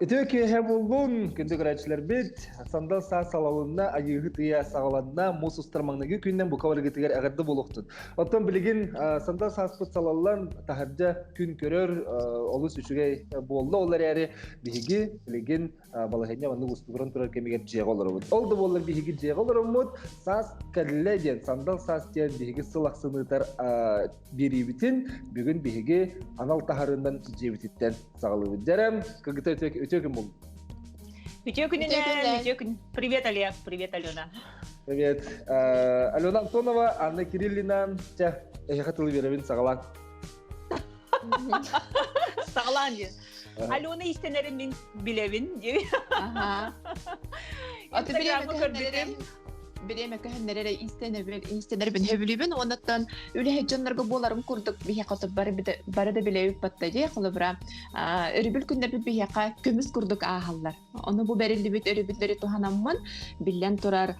Үтүө киэһэ буоллун, күндү көрөөччүлэрбит. Сандал саас салалынна, айыыһыт ыйа саҕаланна, муус устар маҥнайгы күннэн бука барыгытыгар эҕэрдэ буолуохтун. Оттон билигин сандал сааспыт салаллан, таһырдьа күн көрөр, олус үчүгэй буолла. Ол эрээри биһиги билигин балаһыанньа маннык устугуран турар кэмигэр дьиэҕэ олоробут. Ол да буоллар биһиги дьиэҕэ олороммут, саас кэллэ диэн, сандал саас диэн биһиги сыл ахсын ыытар биэриибитин бүгүн биһиги анал таһарынан дьиэбититтэн саҕалыыбыт. Дьэрэм, кыргыта үтүө күн буоллун. Үтүө күнүнэн, үтүө күн. Привет, Олег, привет, Алена. Привет. Алена Антонова, Анна Кириллина. Чэ, эһиэхэ тылы биэрэбин, саҕалаан. Саҕалаан диэн. Алена истэнэрин мин билэбин диэн. Инстаграмы көрбүтүм. Бириэмэ көһөннөр эрэ истэнэрбин сөбүлүүбүн уоннаттан үлэһит дьоннорго буоларым курдук биһиэхэ бары да билэбит батта дии холобура өрөбүл күннэрбит биһиэхэ көмүс курдук ааһаллар. Ону бу бэриллибит өрөбүллэри туһанаммын биллэн турар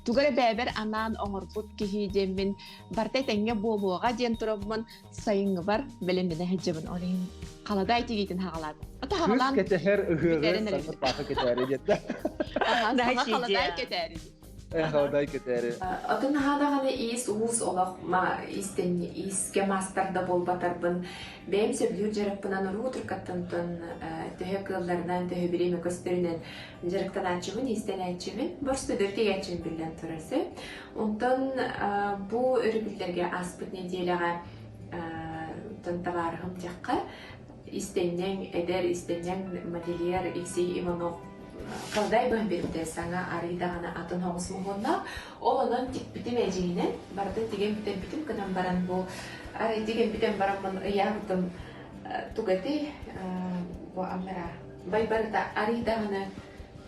тугу эрэ бэйэбэр анаан оҥорбут киһи диэммин барыта этэҥҥэ буолуоҕа диэн тураммын сайыҥҥыбар бэлэмнэнэ сылдьабын. Ол иһин халадаай тигиитин хаҕалаатым. Ата хаҕалаан Кыс кэтэһэр ыһыаҕы саҥа паха кэтээри диэтэ. Саҥа халадаай кэтээри. Халадаай кэтээри. Атын наһаа даҕаны иис-уус олох истэн иискэ маастар да буолбатарбын бэйэм сөбүлүүр дьарыкпынан уруу туркаттан төһө кыалларынан, төһө бириэмэ көстөрүнэн дьарыктанааччыбын, иистэнээччибин, борстуйдары тигээччибин биллэн турар сөп. Онтон бу өрөбүллэргэ ааспыт нэдиэлэҕэ онтон табаарыһым диэххэ истэнньэҥ, эдэр истэнньэҥ модельер Евсей Иванов Халдай быһан биэрбитэ саҥа арый даҕаны атын оҕус моһуоннаах. Ол онон тикпитим эдьиийинэн барытын тигэн бүтэрбитим гынан баран бу арай тигэн бүтэн бараммын ыйаабытым туга этэй бу аллараа байбарыта арый даҕаны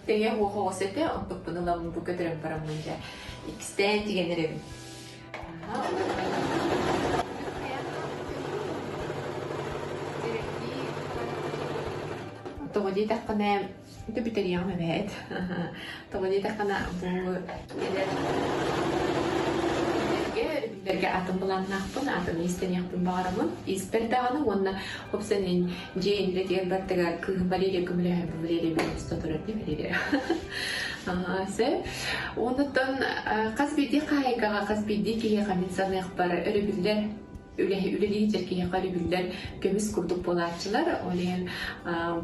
тэҥэ уох оҕус этэ онтукпун ыламмын бу көтөрөн бараммын дьэ иккистээн тигэн эрэбин. Тоҕо диэтэххинэ ити бүтэриэҕим эбээт. Тоҕо диэтэххинэ бу кэлэр өрөбүллэргэ атын былааннаахпын, атын иистэниэхпин баҕарабын. Испэр даҕаны уонна уопсайынан дьиэ иннилэтигэр бардыгар кыыһым Валерия көмөлөһөн Валерия билимсто турар дии Валерия. Сөп. Онуттан хас биирдии хаһаайкаҕа, хас биирдии киһиэхэ мин саныахпар өрөбүллэр үлэлии сылдьар киһиэхэ өрөбүллэр көмүс курдук буолааччылар. Ол иһин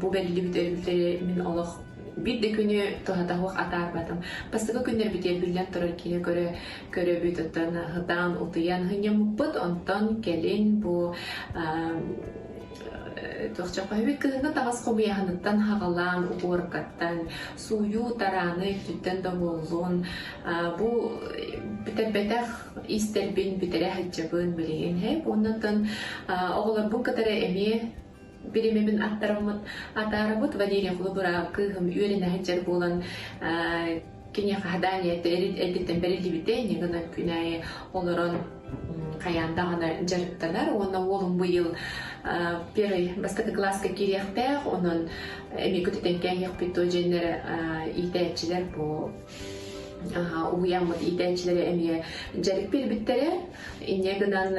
бу бэриллибит өрөбүллэри мин олох биир да күнү туһата суох атаарбатым. Бастакы күннэрбитигэр биллэн турар киһи көрө көрөбүт, оттон ытаан утуйан сынньаммыппыт. Онтон кэлин бу туохчаххаһыбыт кыһыҥҥы таҥас хомуйаһыныттан хаҕалаан убуоркаттан сууйуу тарааны өттүттэн да буоллун бу бүтэрбэтэх истэрбин бүтэрэ сылдьабын билигин һэп оннуттан оҕолорбун кытары эмиэ биримэбин аттараммыт атаарабыт Валерия холобура кыыһым үөрэнэ сылдьар буолан киниэхэ задание эрдэттэн бэриллибитэ инньэ гынан күн аайы олорон хайаан даҕаны дьарыктанар уонна уолум быйыл первый бастакы кылааска киириэхтээх онон эмиэ көтүтэн кээһиэхпит дуо дьэннэр иитээччилэр бу уһуйааммыт иитээччилэрэ эмиэ дьарык биэрбиттэрэ Инньэ гынан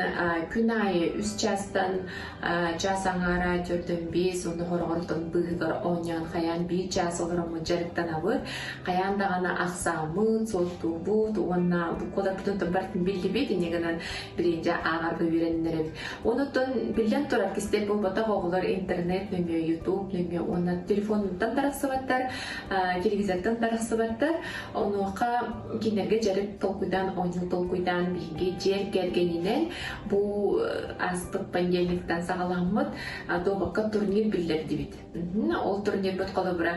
күн аайы үс чаастан чаас аҥаара 4-5 уонна хороҕортон быыһыгар оонньоон хайаан биир чаас олороммут дьарыктанабыт. Хайаан даҕаны ахсааммыт, суоттуубут уонна бу куоларбытын барытын биллибит. Инньэ гынан билигин дьэ ааҕарга үөрэннэрэбит. Онуттан биллэн турар кистэл буолбатах оҕолор интернет нөҥүө, YouTube нөҥүө уонна телефонуттан тарахсыбаттар, телевизортан тарахсыбаттар. Онуоха кинилэргэ дьарык толкуйдаан, оонньуу толкуйдаан биһиги дьиэ кэргэнинэн бу ааспыт понедельниктан саҕаламмыт дуобакка турнир биллэрдибит. Ол турнирбыт холобура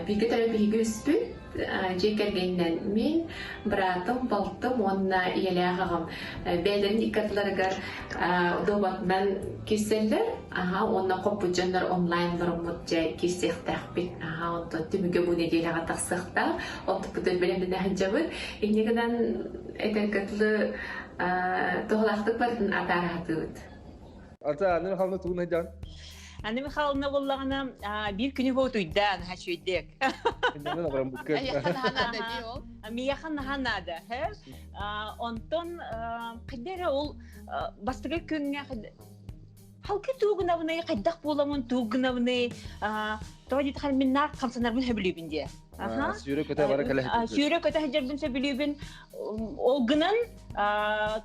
бииргэ төрөөбүт биһиги үспүт дьиэ кэргэнинэн мин, быраатым, балтым уонна ийэлээх аҕам бэйэлэрин икки ардыларыгар дуобатынан киирсэллэр. Аха, уонна хоппут дьоннор онлайн олороммут дьэ киирсиэхтээхпит. Аха, онтон түмүгэ бу нэдиэлэҕэ тахсыахтаах. Онтукпутун бэлэмнэнэ сылдьабыт. Инньэ гынан этэргэ дылы туһалаахтык барытын атаара сатыыбыт. Ата, Анна Михайловна тугун айдаан? Анна Михайловна буоллаҕына биир күнү буотуйдаан хачуйдек. Миэхэ наһаа наада. Онтон хайда эрэ ол бастакы күҥҥэ Халкы туугунабыный, хайдах буоламын туугунабыный, тоҕо диэтэххэ мин наар хамсанарбын сөбүлүүбүн диэ. Аха. Сүүрэ көтө бара кэлэ Сүүрэ көтө сылдьарбын сөбүлүүбүн. Ол гынан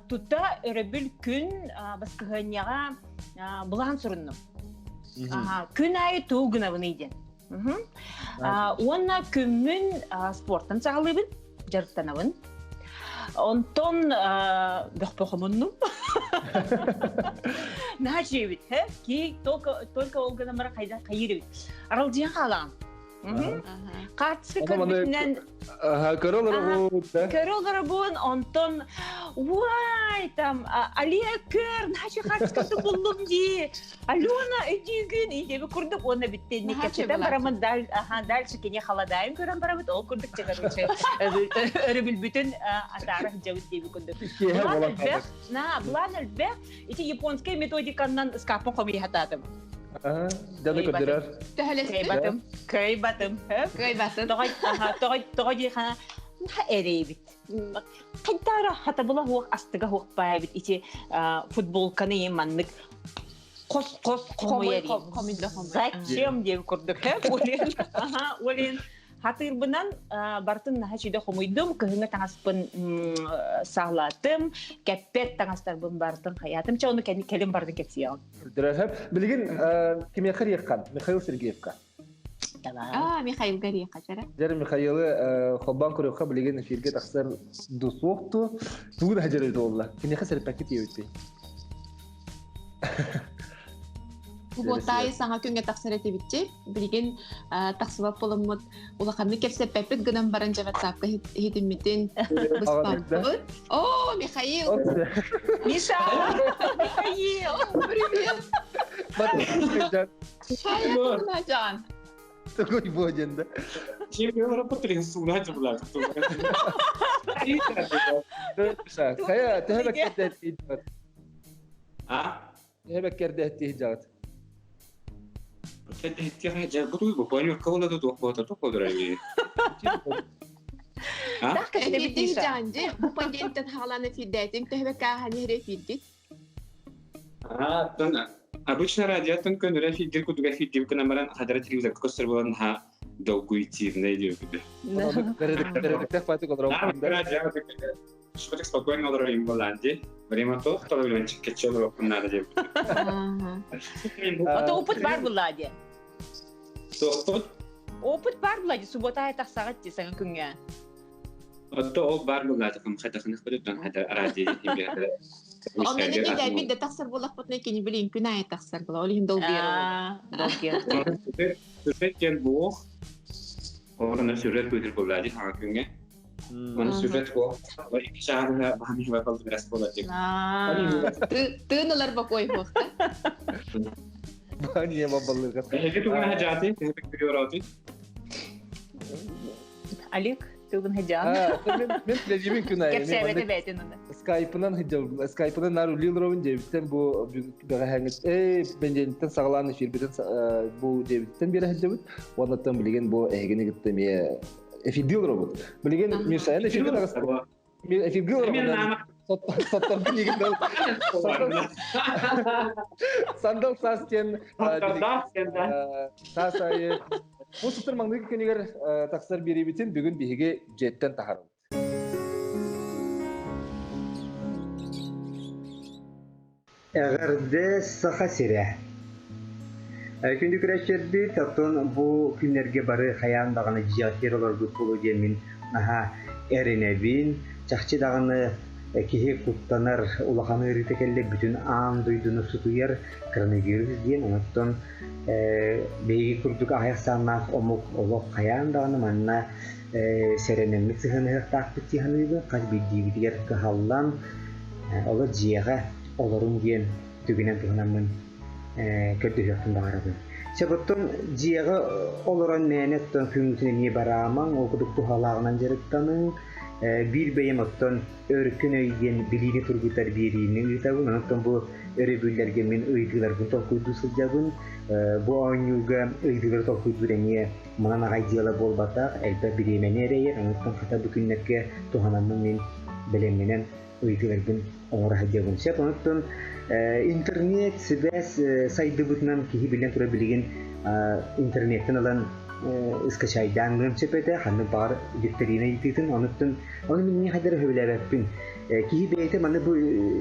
тута өрөбүл күн баскыһыанньаҕа былаан суруннум. Күн аайы туу гынабыный диэн. Уонна күммүн спортан саҕалыыбын, дьарыктанабын. Онтон бөхпөхомуннум. Наһаа үчүгэйбит, ки только только ол гынан бара хайда хайыр эбит. Аралдьыйан хаалаҕын. Хаартыска көрбүтүнэн көрө олоробун да. Көрө олоробун, онтон уай там Алия көр, наһаа хаартыскасы буллум дии. Алена өйдүүгүн идэби курдук уонна бүттэнник кэпсэтэн барамын дальше кини халадайын көрөн барабыт ол курдук че короче өрөбүлбүтүн атаара сылдьабыт диэби курдук. Былаан элбэх, на былаан элбэх. Ити японскай методиканнан ыскааппын хомуйа Дьону көрдөрөр. Кыайбатым. Кыайбатым. Кыайбатын. Тоҕо дии хана эрэйбит. Хайдара хатабыла хуох астыга хуох баайбит ити футболканы маннык хос-хос хомуйар. Зачем диэн курдук. Олин Хатыырбынан бартын наһаа үчүгэй хомуйдум, кыһыҥҥы таҥаспын саҕалаатым, кэппэт таҥастарбын бартын хайаатым. Чэ, ону кэлин бардын кэпсиэҕим. Дөрөһөп. Билигин кимиэхэ риэххан? Михаил Сергеевка. А, Михаил Гориэхха чара. Дьэр Михаилы холбоон көрүөххэ билигин эфиргэ тахсар дусуохту. Тугу да дьэрэ буолла. Киниэхэ сэрпэккэ тиэбиттий. Буотаайы саҥа күҥҥэ тахсар этибитчи. Билигин тахсыбат буоламмыт улаханнык кэпсэппэппит гынан баран дьэ ватсапка иһитиммитин быспаппыт. О, Михаил! Миша! Михаил! Привет! Жан. Такой боден, да? Чем я работали, сунать была. Хайа, төһө бэккэрдэ А? Төһө бэккэрдэ дьаҕыт? Эфирдин бу пандемияттан хаалаан эфирдээтиҥ төһө бэккэ ааһан эфирдит? А, обычно радиоттан көнөрө эфирдир кудуга эфирдир гынан баран хадара телевизорга көстөр болан ха долгуйтивный диэбит. Шутик спокойно олорор боллаан дии. Время то, кто билен чиккече олороппун наада диэбит. Ото опыт бар булла дии. Тохпут? Опыт бар булла дии, суббота тахсаҕыт дии саҥа күҥҥэ. Ото ол бар булла дии, хатахын хатахын хата радио Онно не да тахсар буоллахпытына кини билин күн аайы тахсар була. Ол иһин долгуйар. Долгуйар. Сүрет кел буох. Орна сүрет быдыр булла дии саҥа күҥҥэ. Оны сүрет буох. Икки шаарыга баһамы хабал бирас була дии. Тыын ылар бокой буохта. Бани бабалыга. Эһиги тугун хажаати, эһиги көрөөрөти. Олег, тугун хажаан. Мен плежимин күн айы. Кэпсээбэтэ бээтин оны. Скайпынан хыджал, скайпынан нар үлил ровын дебиттен бу бэҕэһээҥҥит э бенжениттен саҕалаан эфирбитин бу дебиттен биэрэ сылдьабыт. Уоннаттан билигин бу эһигини кытта эмиэ эфирдиил робот. Билигин Мишаян эфирге таҕыста. Эфирге робот. Сотторбун игин Сандал саас диэн саас айы бу сытыр маҥнайгы күнүгэр тахсар биэриибитин бүгүн биһиги дьиэттэн таһарабыт. Эҕэрдэ Саха сирэ! Күндү көрөөччүлэрбит, оттон бу күннэргэ бары хайаан даҕаны дьиэҕитигэр олорбут буолуо диэммин наһаа эрэнэбин. Чахчы даҕаны киһи куттанар улахан ыарыыта кэллэ бүтүн аан дойдуну сутуйар коронавирус диэн. Онон биһиги курдук аҕыйах сааннаах омук олох хайаан даҕаны манна сэрэнэммит сыһыаныһыахтаахпыт дии саныыбын. Хас биирдиибитигэр кыһаллан олор дьиэҕэ олоруҥ диэн түгүнэн туһанаммын көрдөһүөхпүн баҕарабын. Сөп оттон дьиэҕэ олорон мээнэ оттон күҥҥүтүн эмиэ бараамаҥ, ол курдук туһалааҕынан дьарыктаныҥ. Биир бэйэм оттон өркөн өй диэн билиини тургутар биэриини ыытабын. Онон бу өрөбүллэргэ мин ыйытыыларбын толкуйдуу сылдьабын. Бу оонньууга ыйытыылары толкуйдуур эмиэ манан аҕай дьыала буолбатах, элбэх бириэмэни эрэйэр. Онон хата бу күннэргэ туһанаммын мин бэлэмнэнэн. ыйытыыларбын оҥоро сылдьыабын сөп. Онуттан интернет, сибээс сайдыбытынан киһи билэн турар билигин интернеттэн ылан скачайдаан ылыан сөп этэ, ханнык баҕар викторина ыйытыытын. Онуттан ону мин хайдах сөбүлээбэппин. Киһи бэйэтэ маны бу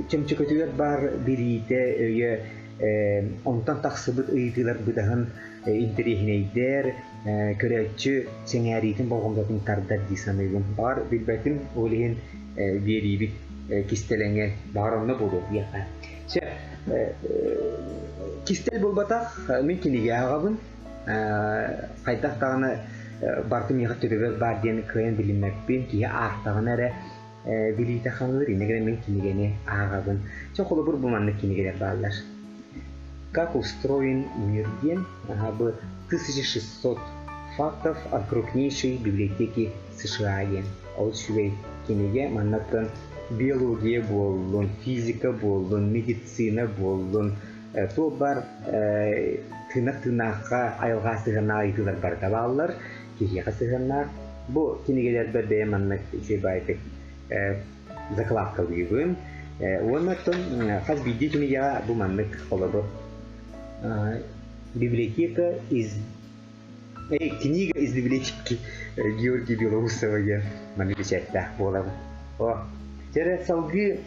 чөмчөкөтүгэр баар билиитэ, өйө онтон тахсыбыт ыйытыылар быдаһын интэриэһинэйдэр, көрөөччү сэҥээриитин болҕомтотун тардар дии саныыбын. Баҕар билбэтим, ол иһин биэриибит кистэлэҥэ баҕар онно буолуо диэххэ. Чэ, кистэл буолбатах, мин кинигэ ааҕабын. Хайдах даҕаны барыта миэхэ төбөбөр баар диэн кыайан билиммэппин, киһи аахтаҕына эрэ билиитэ хаҥыыр, инньэ гынан мин кинигэни ааҕабын. Чэ, холобур, бу маннык кинигэлэр бааллар. Как устроен мир диэн бу 1600 фактов о крупнейшей библиотеке США диэн ол үчүгэй кинигэ маннаттан биология буоллун, физика буоллун, медицина буоллун, туох бар тыынар тыыннаахха айылҕа сыһыаннаах ыйытыылар барыта бааллар, киһиэхэ сыһыаннаах. Бу кинигэлэрбэр бэйэм маннык үчүгэй баайдык закладкалыыбын. Уонна оттон хас биирдии кинигэҕэ бу маннык холобур библиотека из книга из библиотеки Георгия Белоусова диэн маннык бэчээттээх буолабын. О, дьэ салгыы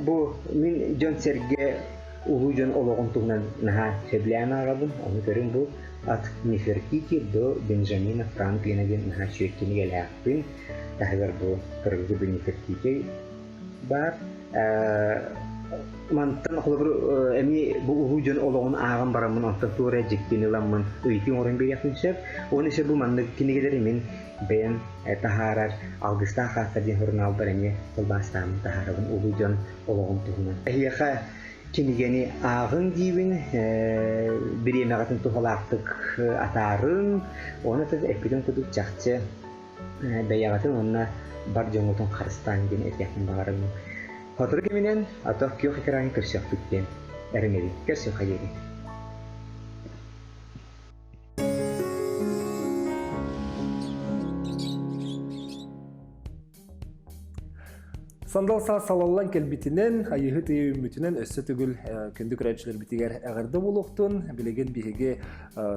бу мин дьон-сэргэ улуу дьон олоҕун туһунан наһаа сөбүлээн ааҕабын. Ону көрүҥ бу От Нефертити до Бенджамина Франклина диэн наһаа үчүгэй кинигэлээхпин. Таһыгар бу кыргызы Нефертити баар. Мантан холобур эмиэ бу улуу дьон олоҕун ааҕан бараммын онтон туора дьиктини ыламмын ыйытыы оҥорон биэриэхпин сөп. Уонна өссө бу маннык кинигэлэри мин бэйэм таһаарар Алгыстаах ааттар диэн сурунаалбар эмиэ тылбаастааммын таһаарабын улуу дьон олоҕун туһунан. Эһиэхэ кинигэни ааҕыҥ диибин, бириэмэҕитин туһалаахтык атаарыҥ, уонна эппитим курдук чахчы бэйэҕитин уонна бар дьоҥҥутун харыстааҥ диэн этиэхпин баҕарабын. Сотору кэминэн ато күөх экраҥҥа көрсүөхпүт диэн эрэнэбин. Көрсүөххэ диэри. Сандал саас салаллан кэлбитинэн, айыһыт ыйы үүммүтүнэн өссө төгүл күндү көрөөччүлэрбитигэр эҕэрдэ буолуохтун. Билигин биһиги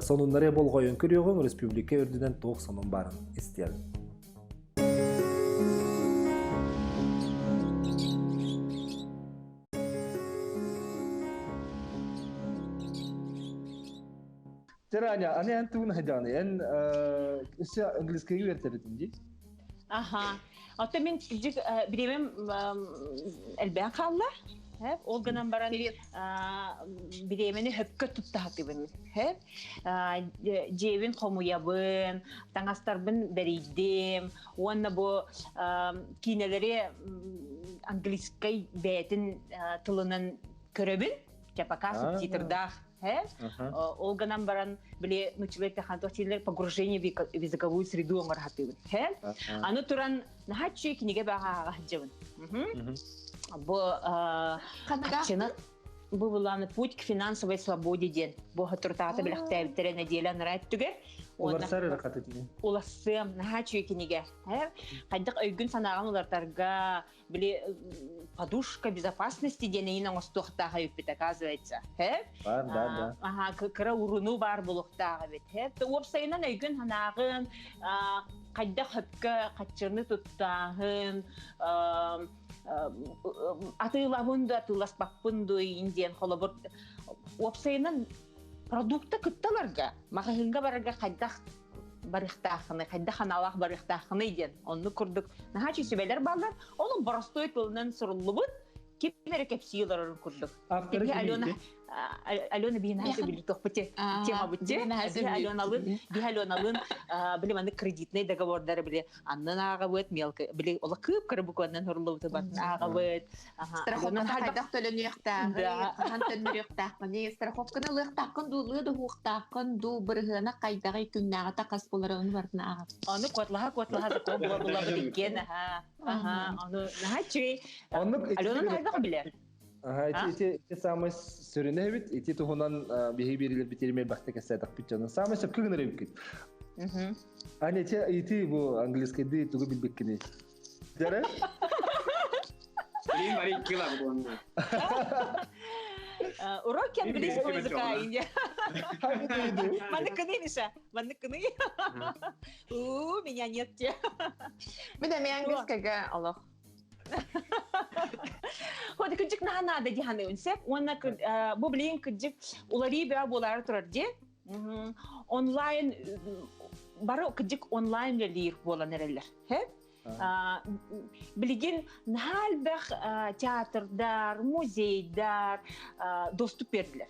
сонуннары болҕойон көрүөҕүҥ, республика үрдүнэн туох сонун баарын истиэҕиҥ. Тераня, аны эн тугун хайдаҕын? Эн өссө английскайга үөртэбитин дии? Аха. Оттон мин дьик бириэмэм элбээн хаалла. Ол гынан баран бириэмэни хөпкө туттаһатыбын. Дьиэбин хомуйабын, таҥастарбын бэрийдим. Уонна бу киинэлэри английскай бэйэтин тылынан көрөбүн. Пока субтитрдаах. Ол гынан баран, били нуччалар технологиялар погружение в языковую среду оҥорһатыыбын. Аны туран, наһаа кинигэ бааҕа сылдьабын. Бу бу буланы путь к финансовой свободе диэн бу хатыртаата билэхтээбиттэрэ нэдиэлэ анараа өттүгэр. Уларсар эрэ Улассыам, наһаа үчүгэй кинигэ. Хайдах өйгүн санааҕын улартарга, били подушка безопасности диэн эйин оҥостуохтаах эбиппит оказывается бар да да аха кыра урунуу баар буолуохтаах эбит уопсайынан өйгүн санааҕын хайдах хөпкө хаччыны туттааһын атыылаһын да атыыласпаппын дуо диэн холобур уопсайынан продукта кытталарга маҕаһыынга барарга хайдах барыахтааххыный, хайдах аналаах барыахтааххыный диэн. Оннук курдук наһаа сүбэлэр бааллар. Ол боростуой тылынан суруллубут ким эрэ кэпсии олорорун курдук. Алена Алена биһи били тохпути тема бутти. Аленалын, биһи Аленалын били маннык кредитный договордары били аннын ааҕабыт, мелко били ола кыып кыры букваннан хоруллубуту батын ааҕабыт. Страховканы хайдах төлөнүөхтээҕий, хаһан төннөрүөхтээххиний, страховканы ылыахтааххын дуу, ылыа дуһуохтааххын дуу, бырыһыана хайдаҕый, күннээҕи хас буолара ону барытын ааҕабыт. Ону куотлаһа куотлаһа закон була булабыт иккиэн аха. Аха, ону наһаа үчүгэй. Оннук Алена хайдах билэр? Аха, ити ити ити самый сүрүнэ эбит. Ити туһунан биһи биэрилэрбит элбэхтик кэпсээтэхпит дьоно. Самый сөпкө гынар эбиккит. Аня, ити ити бу английскайдыы тугу билбиккиний? Дьэрэ? Билигин бары икки лабы буолла. Уроки английского языка. Манныкыны, Миша, манныкыны. У, меня нет те. Мин эмиэ английскайга олох. Ходи кырдьык наһаа наада дии саныыбын сөп. Уонна бу билигин кырдьык уларыы бөҕө буолаары турар дии. Онлайн бары кырдьык онлайн үлэлиир буолан эрэллэр. Билигин наһаа элбэх театрдар, музейдар доступ бердилер.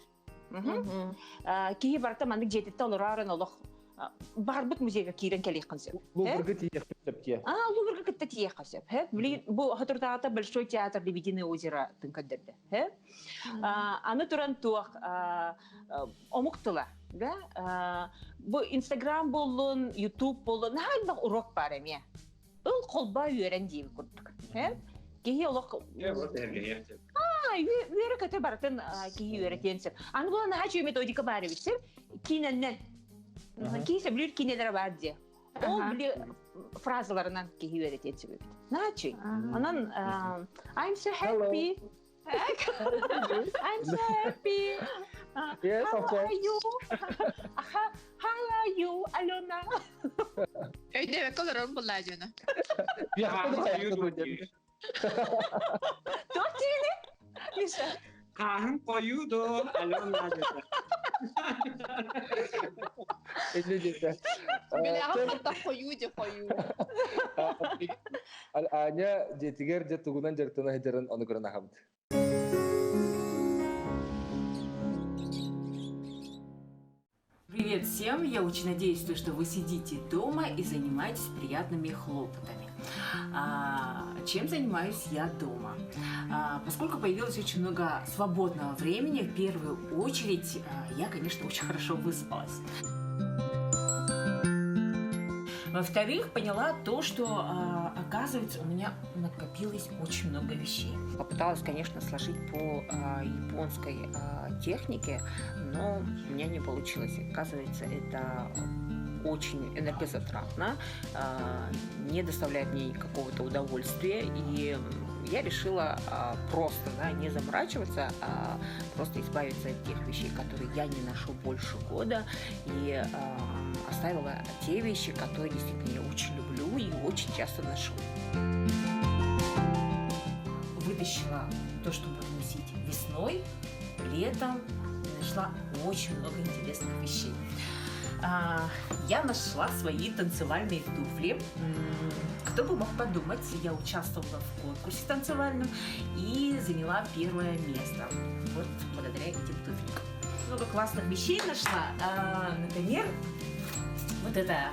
Киһи барыта маннык дьиэтиттэн олорорун олох барбыт музейга киирэн кэлиэххин сөп. Луврга тиийиэххин сөп дии. А, Луврга кытта тиийиэххэ сөп. Билигин бу соторутааҕыта Большой театр Лебединое озеро тын көрдөрдө. Аны туран туох омук тыла да бу Инстаграм буоллун, Ютуб буоллун, наһаа элбэх урок баар эмиэ. Ыл холбоо үөрэн диир курдук. Киһи олох үөрэ көтө барытын киһи үөрэтиэн сөп. Аны була наһаа үчүгэй методика баар эбит сөп. Киинэннэн. Киһи сөбүлүүр киинэлэрэ баар дии. Ол били фразаларынан киһи үөрэтиэн сөп эбит. Наһаа үчүгэй. Онон I'm so happy. I'm so happy. Yes, How of course. are you? How are you, Alona? Өйдөбөккө олорорум буллаа дьоно. Туох диэни? Миша. Хаһын хойуу до Алена Инне диэтэ. Билэҕин хатта хойуу де хойуу. Аня дьиэтигэр дьэ тугунан дьарыктана сылдьарын ону көрөн аһабыт. Привет всем! Я очень надеюсь, то, что вы сидите дома и занимаетесь приятными хлопотами. А, чем занимаюсь я дома? А, поскольку появилось очень много свободного времени, в первую очередь а, я, конечно, очень хорошо выспалась. Во-вторых, поняла то, что, а, оказывается, у меня накопилось очень много вещей. Попыталась, конечно, сложить по а, японской а, технике, но у меня не получилось. Оказывается, это очень энергозатратно, не доставляет мне какого-то удовольствия, и я решила просто да, не заморачиваться, а просто избавиться от тех вещей, которые я не ношу больше года, и оставила те вещи, которые действительно я очень люблю и очень часто ношу. Вытащила то, что буду носить весной, летом, нашла очень много интересных вещей. Я нашла свои танцевальные туфли. Кто бы мог подумать, я участвовала в конкурсе танцевальном и заняла первое место. Вот благодаря этим туфелькам. Много классных вещей нашла. Например, вот это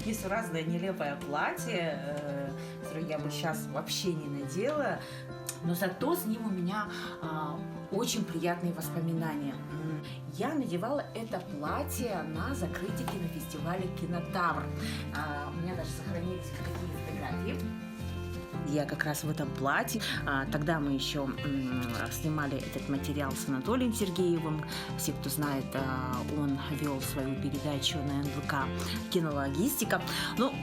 несуразное, нелепое платье, э, которое я бы сейчас вообще не надела. Но зато с ним у меня очень приятные воспоминания. Я надевала это платье на закрытии кинофестиваля «Кинотавр». У меня даже сохранились какие фотографии. Я как раз в этом платье. Тогда мы еще снимали этот материал с Анатолием Сергеевым. Все, кто знает, он вел свою передачу на НВК «Кинологистика». Ну,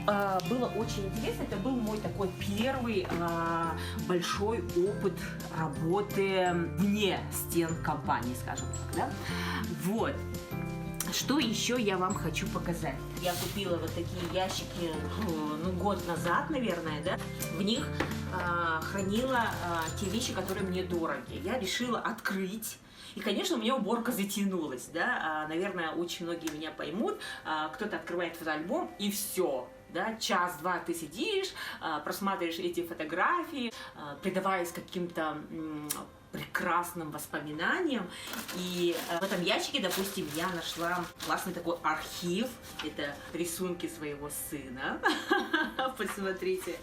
было очень интересно. Это был мой такой первый большой опыт работы вне стен компании, скажем так. Да? Вот. Что еще я вам хочу показать? Я купила вот такие ящики, ну, год назад, наверное, да? В них хранила те вещи, которые мне дороги. Я решила открыть. И, конечно, у меня уборка затянулась, да? Наверное, очень многие меня поймут. Кто-то открывает фотоальбом, и все. Да, час-два ты сидишь, просматриваешь эти фотографии, предаваясь каким-то прекрасным воспоминаниям. И в этом ящике, допустим, я нашла классный такой архив. Это рисунки своего сына. Посмотрите,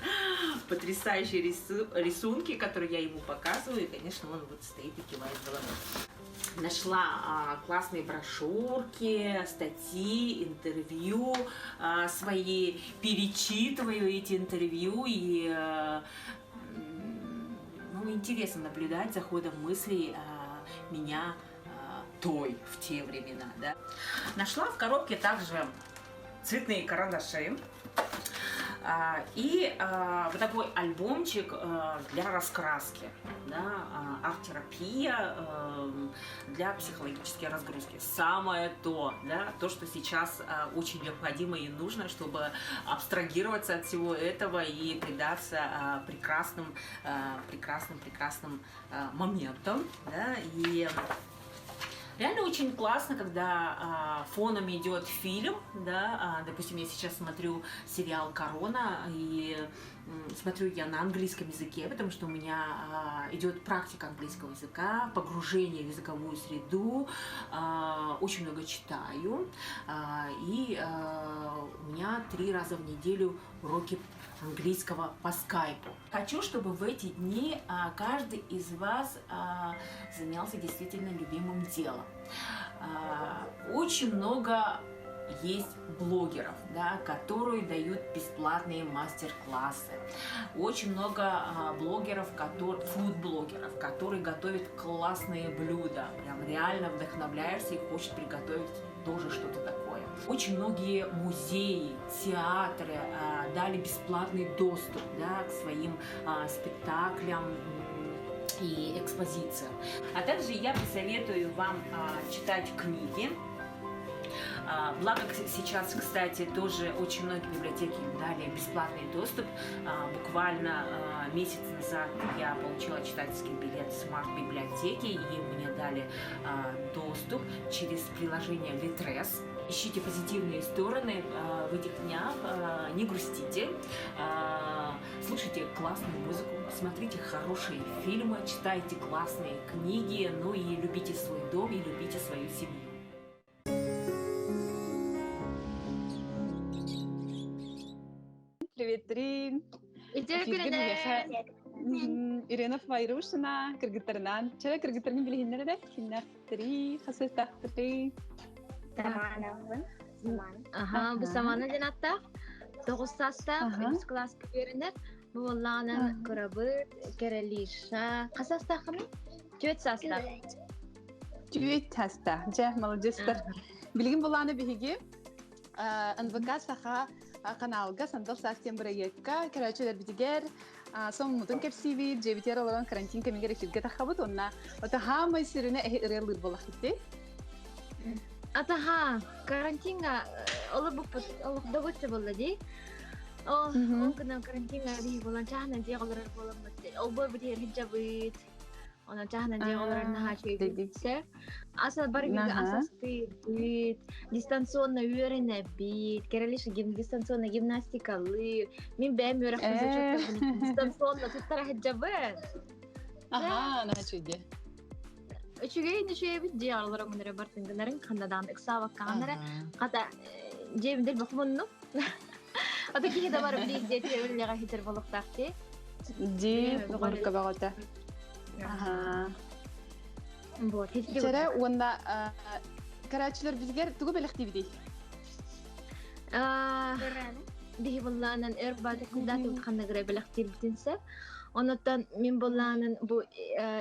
потрясающие рисунки, которые я ему показываю. И, конечно, он вот стоит и кивает головой. Нашла классные брошюрки, статьи, интервью свои. Перечитываю эти интервью и ну, интересно наблюдать за ходом мыслей меня той в те времена. Да? Нашла в коробке также цветные карандаши. И вот такой альбомчик для раскраски, да, арт-терапия для психологической разгрузки. Самое то, да, то, что сейчас очень необходимо и нужно, чтобы абстрагироваться от всего этого и предаться прекрасным, прекрасным, прекрасным моментам, да, и реально очень классно, когда фоном идет фильм, да, допустим, я сейчас смотрю сериал «Корона», и смотрю я на английском языке, потому что у меня идет практика английского языка, погружение в языковую среду, очень много читаю, и у меня 3 раза в неделю уроки английского по скайпу. Хочу, чтобы в эти дни каждый из вас занялся действительно любимым делом. Очень много есть блогеров, да, которые дают бесплатные мастер-классы. Очень много блогеров, которые, фуд-блогеров, которые готовят классные блюда. Прям реально вдохновляешься и хочешь приготовить тоже что-то такое. Очень многие музеи, театры дали бесплатный доступ, да, к своим спектаклям и экспозициям. А также я посоветую вам читать книги. Благо сейчас, кстати, тоже очень многие библиотеки дали бесплатный доступ. Буквально месяц назад я получила читательский билет в смарт-библиотеке, и мне дали доступ через приложение Литрес. Ищите позитивные стороны в этих днях, не грустите, слушайте классную музыку, смотрите хорошие фильмы, читайте классные книги, ну и любите свой дом и любите свою семью. Привет, Рин. Үтүө Ирина Файрушина, кыргыттарынан. Чара кыргыттарын билиһиннэр, кимнээхтэрий, хас саастаахтарый. Саманабын. Самана. Аха, бу Самана диэн ааттаах. 9 саастаах, үһүс кылааска үөрэнэр. Бу буоллаҕына кырабыт, Кэрэлиша. Хас саастааххыный? 4 саастаах. 4 саастаах. Дьэ, молодецтар. Билигин буоллаҕына биһиги НВК Саха каналга Сандал саас диэн бырайыакка көрөөччүлэрбитигэр сонуммутун кэпсиибит, дьиэбитигэр олорон карантин кэмигэр эфиргэ тахсабыт, онно ото хаамай сүрүнэ эһи ырыалыыр буоллаххыт. Атаха, карантинга олорбуппут олох буолла дии. О, ол гынан карантинга дии буолан чааһынан дьиэҕэ олорор буоламмыт. Олбуор битигэр сылдьабыт. Онон чааһынан дьиэҕэ олорор наһаа үчүгэй. Аса бары ас астыыбыт, дистанционно үөрэнэбит, Кэрэлиш дистанционно гимнастикалыыр. Мин бэйэм үөрэхпин дистанционно туттара сылдьабын. Аха, наһаа үчүгэй. Үчүгэй үчүгэйбит дьиэҕэ олорон эрэ бартын гынарын ханнадаан ыксаабаккаҕаннара хата дьиэбин бохмунну. Ата киһи да бар билии дьиэтигэр үлэҕэ хитер буолуохтаах дии. Дии, горка бөҕөтө. Аха. Вот, Чэрэ уонна көрөөччүлэрбитигэр тугу бэлэхтиибитий? Биһи буоллаҕына өр баата кундаты ханна гыра бэлэхтиирбитин сөп. Онуттан мин буоллаҕына бу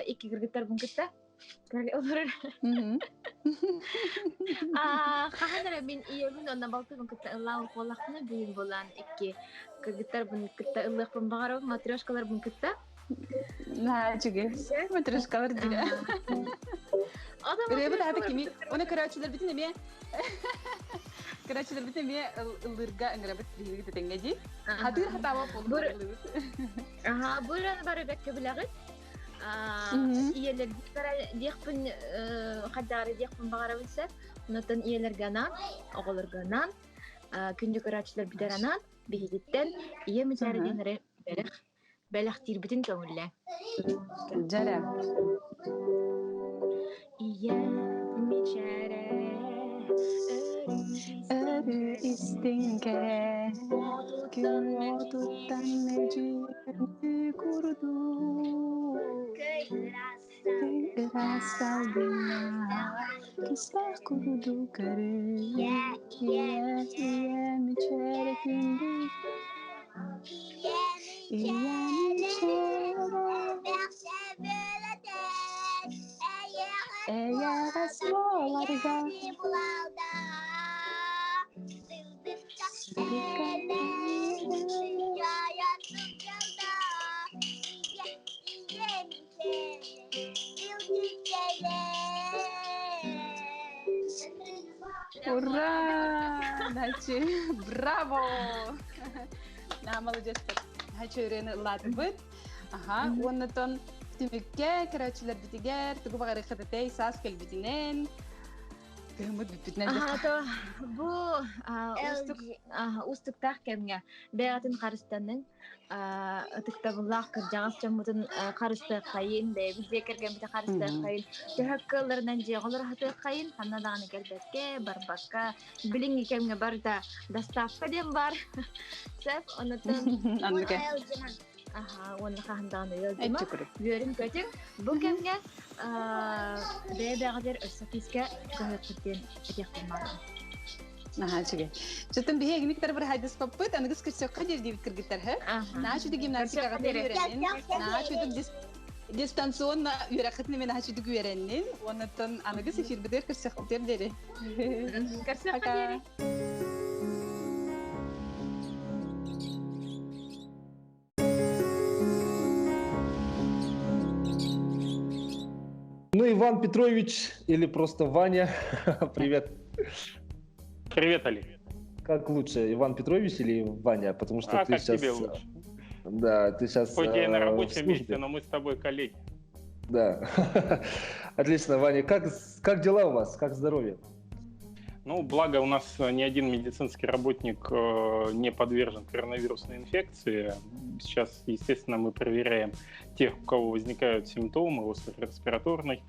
икки кыргыттарбын кытта олорор. Хаһан эрэ мин ийэбин онно балтыбын кытта ыллаабыт буоллахпына, бүгүн буоллаҕына икки кыргыттарбын кытта ыллыахпын баҕарабын, матрешкаларбын кытта. Наһаа үчүгэй. Матрешкалар дире. Ырыабыт аата кими? Оны көрөөччүлэрбитин эмиэ көрөөччүлэрбитин эмиэ ыллыырга ыҥырабыт биһиги тэҥҥэ дии. Хатыыр хатаабат буолбут. Аха, бу ырыаны бары бэккэ билэҕит. Ийэлэрбит диэхпин хайдаары диэхпин баҕарабын сөп. Онтон ийэлэргэ анаан, оҕолорго анаан, күндү көрөөччүлэрбитигэр анаан, биһигиттэн ийэ мичээрэ диэн эрэ бэлэх бэлэхтиирбитин көҥүллээ. Дьэрэ. Ийэ мичээрэ өрүү истиҥ күн уотуттан мэлдьи курдук ыраас салгыҥҥа кистээх курдук өрүү ийэ ийэ мичээрэ күндү ийэ мичээрэ эйэҕэс буоларга Ура! Начи, браво! На, молодецтар. Хачы ырыаны ыллаатыбыт. Аха, уоннатон түмүккэ көрөөччүлэрбитигэр тугу баҕарыаххытытай саас кэлбитинэн кыһыммыт бүппүтүнэн Аха, то бу уустук уустуктаах кэмҥэ бэйэҕитин харыстаныҥ, ытыктабыллаах кырдьаҕас дьоммутун харыстыаххайын, бэйэбит дьиэ кэргэммитин харыстыаххайын, төһө кыалларынан дьиэҕэ олоро сатыаххайын, ханна даҕаны кэлбэккэ, барбакка, билиҥҥи кэмҥэ барыта доставка диэн баар. Сөп, онутун Аха, уонна хаһан даҕаны ыалдьыма. Үөрүн-көтүҥ. Бу кэмҥэ бэйэ-бэйэҕитигэр өссө күүскэ көһүөххүт диэн этиэхпин баҕарабын. Наһаа үчүгэй. Чөтөн биһи эгиниктер бір хайдыспаппыт, аныгыс көрсөххө диир диэбит кыргыттар, хэ? Наһаа үчүгэй гимнастикаҕа үөрэннин, наһаа үчүгэй дистанционно үөрэххитин эмиэ наһаа үчүгэй үөрэннин, уоннаттан аныгыс эфирбитигэр көрсөхпүтүөр диэри. Көрсөххө диэри. Ну, Иван Петрович или просто Ваня, привет. Привет, Али. Как лучше, Иван Петрович или Ваня? Потому что а ты как сейчас... тебе лучше? Да, ты сейчас... Хоть я и на рабочем в месте, но мы с тобой коллеги. Да. Отлично, Ваня. Как, как дела у вас? Как здоровье? Ну, благо у нас ни один медицинский работник не подвержен коронавирусной инфекции. Сейчас, естественно, мы проверяем тех, у кого возникают симптомы острых респираторных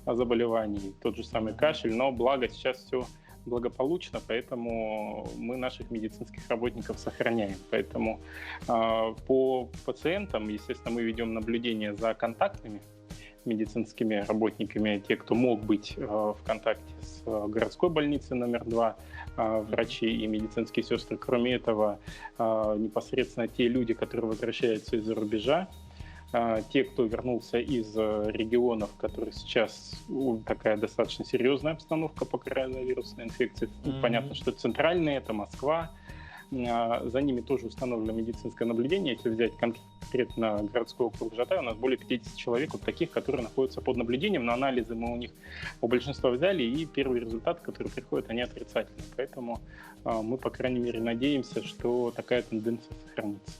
заболеваний, тот же самый кашель, но благо сейчас все благополучно, поэтому мы наших медицинских работников сохраняем. Поэтому по пациентам, естественно, мы ведем наблюдение за контактными медицинскими работниками, те, кто мог быть в контакте с городской больницей номер 2, врачи и медицинские сестры. Кроме этого, непосредственно те люди, которые возвращаются из-за рубежа, те, кто вернулся из регионов, в которых сейчас такая достаточно серьезная обстановка по коронавирусной инфекции. Mm-hmm. Понятно, что центральные, это Москва, за ними тоже установлено медицинское наблюдение. Если взять конкретно городской округ Жатай, у нас более 50 человек, вот таких, которые находятся под наблюдением, но анализы мы у них у большинства взяли, и первые результаты, которые приходят, они отрицательные. Поэтому мы, по крайней мере, надеемся, что такая тенденция сохранится.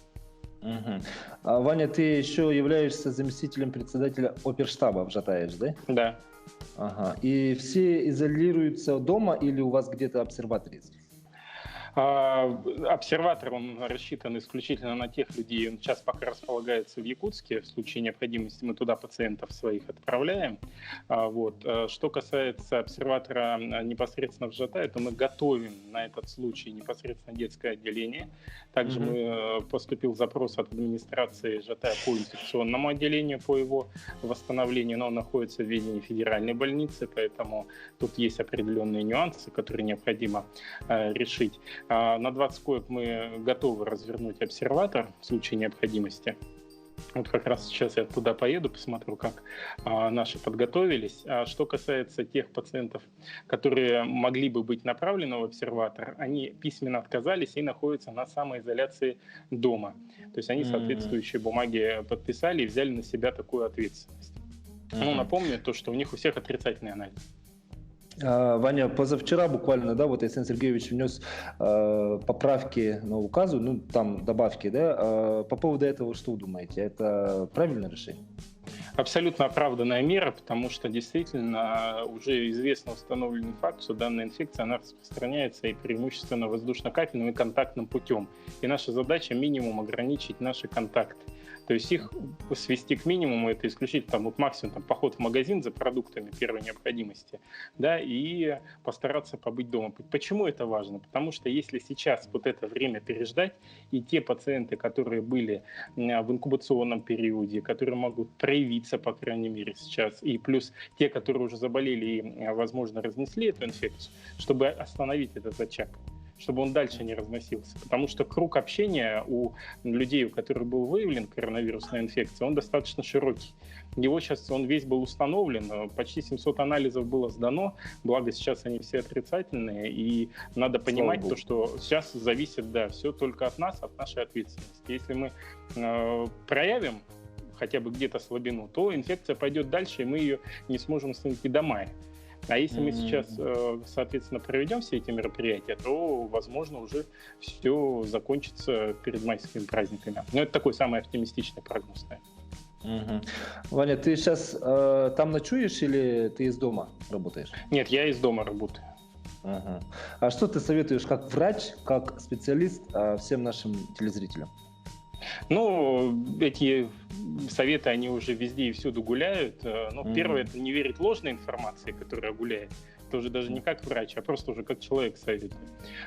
Угу. А, Ваня, ты еще являешься заместителем председателя оперштаба в Жатае, да? Да. Ага. И все изолируются дома или у вас где-то обсерватор есть? Обсерватор, он рассчитан исключительно на тех людей, он сейчас пока располагается в Якутске, в случае необходимости мы туда пациентов своих отправляем. Вот. Что касается обсерватора непосредственно в Жатае, то мы готовим на этот случай непосредственно детское отделение. Также мы поступил запрос от администрации Жатая по инфекционному отделению, по его восстановлению, но он находится в ведении федеральной больницы, поэтому тут есть определенные нюансы, которые необходимо решить. На 20 коек мы готовы развернуть обсерватор в случае необходимости. Вот как раз сейчас я туда поеду, посмотрю, как наши подготовились. А что касается тех пациентов, которые могли бы быть направлены в обсерватор, они письменно отказались и находятся на самоизоляции дома. То есть они соответствующие бумаги подписали и взяли на себя такую ответственность. Ну, напомню то, что у них у всех отрицательный анализ. Ваня, позавчера буквально, да, вот Айсен Сергеевич внес поправки на указу, ну, там добавки, да, по поводу этого что вы думаете? Это правильное решение? Абсолютно оправданная мера, потому что действительно уже известно установленный факт, что данная инфекция, она распространяется и преимущественно воздушно-капельным и контактным путем. И наша задача минимум ограничить наши контакты. То есть их свести к минимуму, это исключить там, вот максимум там, поход в магазин за продуктами первой необходимости, да, и постараться побыть дома. Почему это важно? Потому что если сейчас вот это время переждать, и те пациенты, которые были в инкубационном периоде, которые могут проявиться, по крайней мере, сейчас, и плюс те, которые уже заболели и, возможно, разнесли эту инфекцию, чтобы остановить этот очаг, чтобы он дальше не разносился. Потому что круг общения у людей, у которых был выявлен коронавирусная инфекция, он достаточно широкий. Его сейчас, он весь был установлен, почти 700 анализов было сдано, благо сейчас они все отрицательные, и надо понимать то, что сейчас зависит, да, все только от нас, от нашей ответственности. Если мы проявим хотя бы где-то слабину, то инфекция пойдет дальше, и мы ее не сможем остановить и до мая. А если мы сейчас, соответственно, проведем все эти мероприятия, то, возможно, уже все закончится перед майскими праздниками. Но это такой самый оптимистичный прогноз, наверное. Угу. Ваня, ты сейчас э, там ночуешь или ты из дома работаешь? Нет, я из дома работаю. Угу. А что ты советуешь как врач, как специалист э, всем нашим телезрителям? Ну, эти советы, они уже везде и всюду гуляют. Ну, mm первое, это не верить ложной информации, которая гуляет. Это уже даже не как врач, а просто уже как человек советую.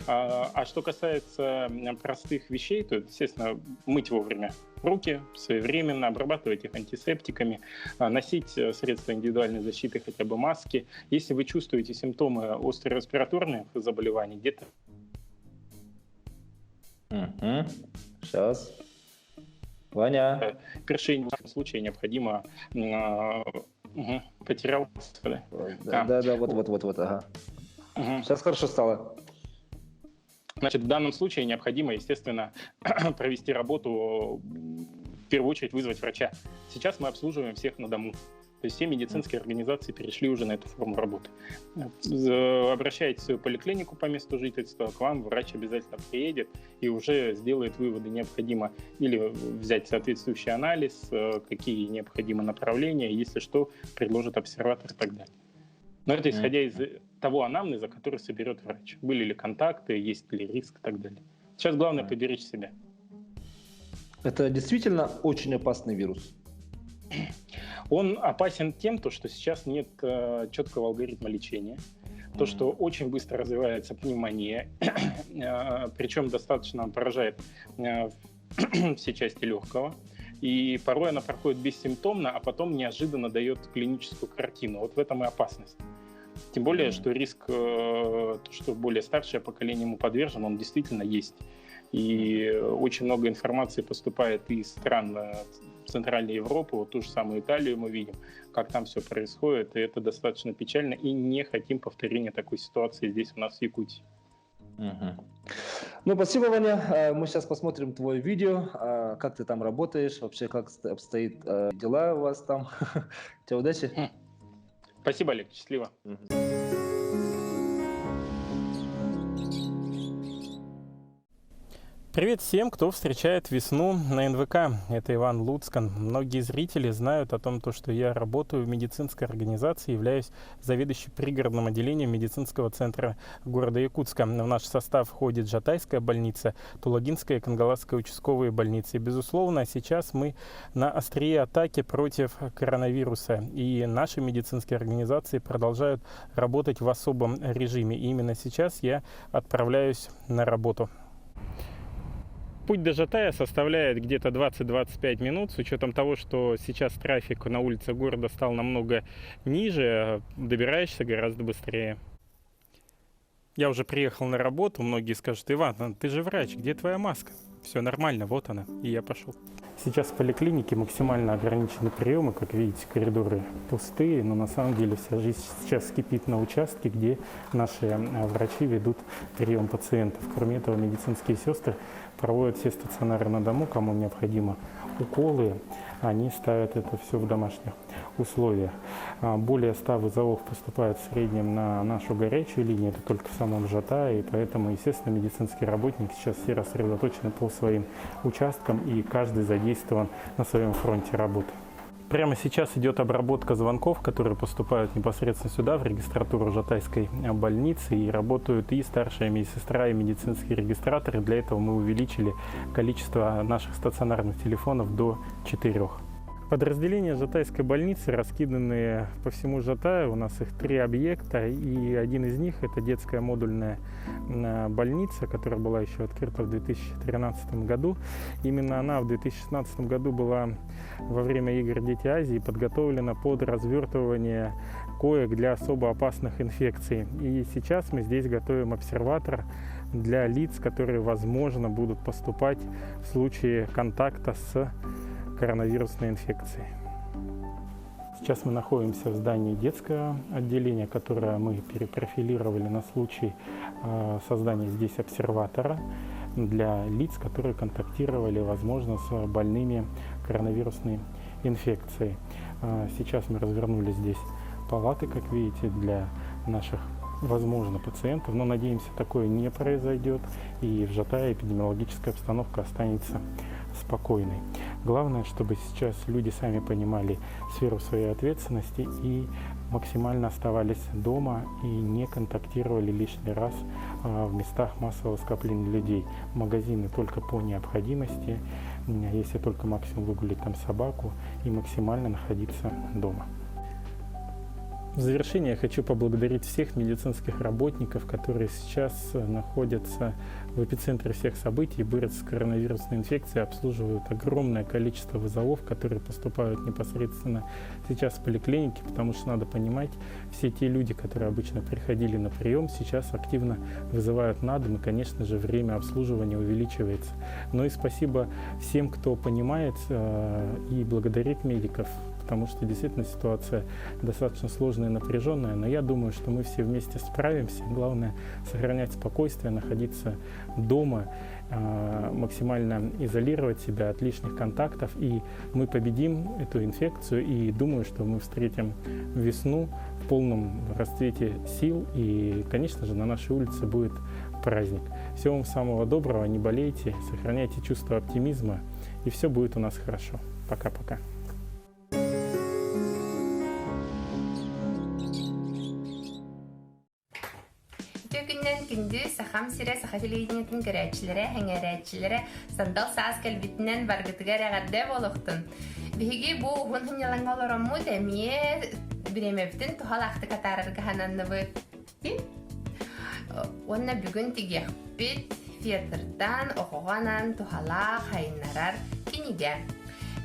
А, а что касается простых вещей, то, естественно, мыть вовремя руки, своевременно, обрабатывать их антисептиками, носить средства индивидуальной защиты, хотя бы маски. Если вы чувствуете симптомы остро-респираторных заболеваний, где-то... Угу. Сейчас. Ваня. Першение в случае необходимо... Угу, потерял. Да, да, да, да, вот, вот, вот, вот, ага. Угу. Сейчас хорошо стало. Значит, в данном случае необходимо, естественно, провести работу, в первую очередь вызвать врача. Сейчас мы обслуживаем всех на дому. То есть все медицинские организации перешли уже на эту форму работы. Обращайтесь в свою поликлинику по месту жительства, к вам врач обязательно приедет и уже сделает выводы. Необходимо или взять соответствующий анализ, какие необходимы направления, если что, предложит обсерватор и так далее. Но это исходя из того анамнеза, который соберет врач. Были ли контакты, есть ли риск и так далее. Сейчас главное поберечь себя. Это действительно очень опасный вирус? Он опасен тем, то, что сейчас нет четкого алгоритма лечения, то, что очень быстро развивается пневмония, причем достаточно поражает все части легкого. И порой она проходит бессимптомно, а потом неожиданно дает клиническую картину. Вот в этом и опасность. Тем более, что риск, то, что более старшее поколение ему подвержено, он действительно есть. И очень много информации поступает из стран Центральной Европы, вот ту же самую Италию мы видим, как там все происходит, и это достаточно печально, и не хотим повторения такой ситуации здесь у нас в Якутии. Угу. Ну, спасибо, Ваня. Мы сейчас посмотрим твое видео, как ты там работаешь, вообще как обстоит дела у вас там. Тебе удачи. Спасибо, Олег. Счастливо. Угу. Привет всем, кто встречает весну на НВК. Это Иван Луцкан. Многие зрители знают о том, то, что я работаю в медицинской организации, являюсь заведующим пригородным отделением медицинского центра города Якутска. В наш состав входит Жатайская больница, Тулагинская и Кангаласская участковые больницы. И, безусловно, сейчас мы на острие атаки против коронавируса. И наши медицинские организации продолжают работать в особом режиме. И именно сейчас я отправляюсь на работу. Путь до Жатая составляет где-то 20-25 минут, с учетом того, что сейчас трафик на улице города стал намного ниже, добираешься гораздо быстрее. Я уже приехал на работу, многие скажут: Иван, ты же врач, где твоя маска? Все нормально, вот она, и я пошел. Сейчас в поликлинике максимально ограничены приемы, как видите, коридоры пустые, но на самом деле вся жизнь сейчас кипит на участке, где наши врачи ведут прием пациентов. Кроме этого, медицинские сестры проводят все стационары на дому, кому необходимо уколы, они ставят это все в домашних условиях. Более 100 вызовов поступает в среднем на нашу горячую линию, это только в самом Жатае, и поэтому, естественно, медицинские работники сейчас все рассредоточены по своим участкам, и каждый задействован на своем фронте работы. Прямо сейчас идет обработка звонков, которые поступают непосредственно сюда, в регистратуру Жатайской больницы, и работают и старшая медсестра, и медицинские регистраторы. Для этого мы увеличили количество наших стационарных телефонов до 4. Подразделения Жатайской больницы раскиданы по всему Жатаю. У нас их 3 объекта, и один из них – это детская модульная больница, которая была еще открыта в 2013 году. Именно она в 2016 году была во время игр «Дети Азии» подготовлена под развертывание коек для особо опасных инфекций. И сейчас мы здесь готовим обсерватор для лиц, которые, возможно, будут поступать в случае контакта с коронавирусной инфекцией. Сейчас мы находимся в здании детского отделения, которое мы перепрофилировали на случай создания здесь обсерватора для лиц, которые контактировали, возможно, с больными коронавирусной инфекцией. Сейчас мы развернули здесь палаты, как видите, для наших возможно, пациентов, но надеемся, такое не произойдет, и в Жатае эпидемиологическая обстановка останется спокойной. Главное, чтобы сейчас люди сами понимали сферу своей ответственности и максимально оставались дома и не контактировали лишний раз в местах массового скопления людей. Магазины только по необходимости, если только максимум выгулить там собаку и максимально находиться дома. В завершение я хочу поблагодарить всех медицинских работников, которые сейчас находятся в эпицентре всех событий, борются с коронавирусной инфекцией, обслуживают огромное количество вызовов, которые поступают непосредственно сейчас в поликлинике, потому что надо понимать, все те люди, которые обычно приходили на прием, сейчас активно вызывают на дом, и, конечно же, время обслуживания увеличивается. Ну и спасибо всем, кто понимает и благодарит медиков, потому что действительно ситуация достаточно сложная и напряженная, но я думаю, что мы все вместе справимся. Главное сохранять спокойствие, находиться дома, максимально изолировать себя от лишних контактов, и мы победим эту инфекцию, и думаю, что мы встретим весну в полном расцвете сил, и, конечно же, на нашей улице будет праздник. Всего вам самого доброго, не болейте, сохраняйте чувство оптимизма, и все будет у нас хорошо. Пока-пока. Үтүө күннэн күндү Сахам сирэ саха телевидениетын көрөөччүлэрэ, сэҥээрээччилэрэ сандал саас кэлбитинэн баргытыгар эҕэрдэ буолуохтун. Биһиги бу уһун сынньалаҥҥа олороммут эмиэ бириэмэбитин туһалаахтык атаарарга сананныбыт. Уонна бүгүн тигиэхпит фетртан оҕоҕо анаан туһалаах хайыннарар кинигэ.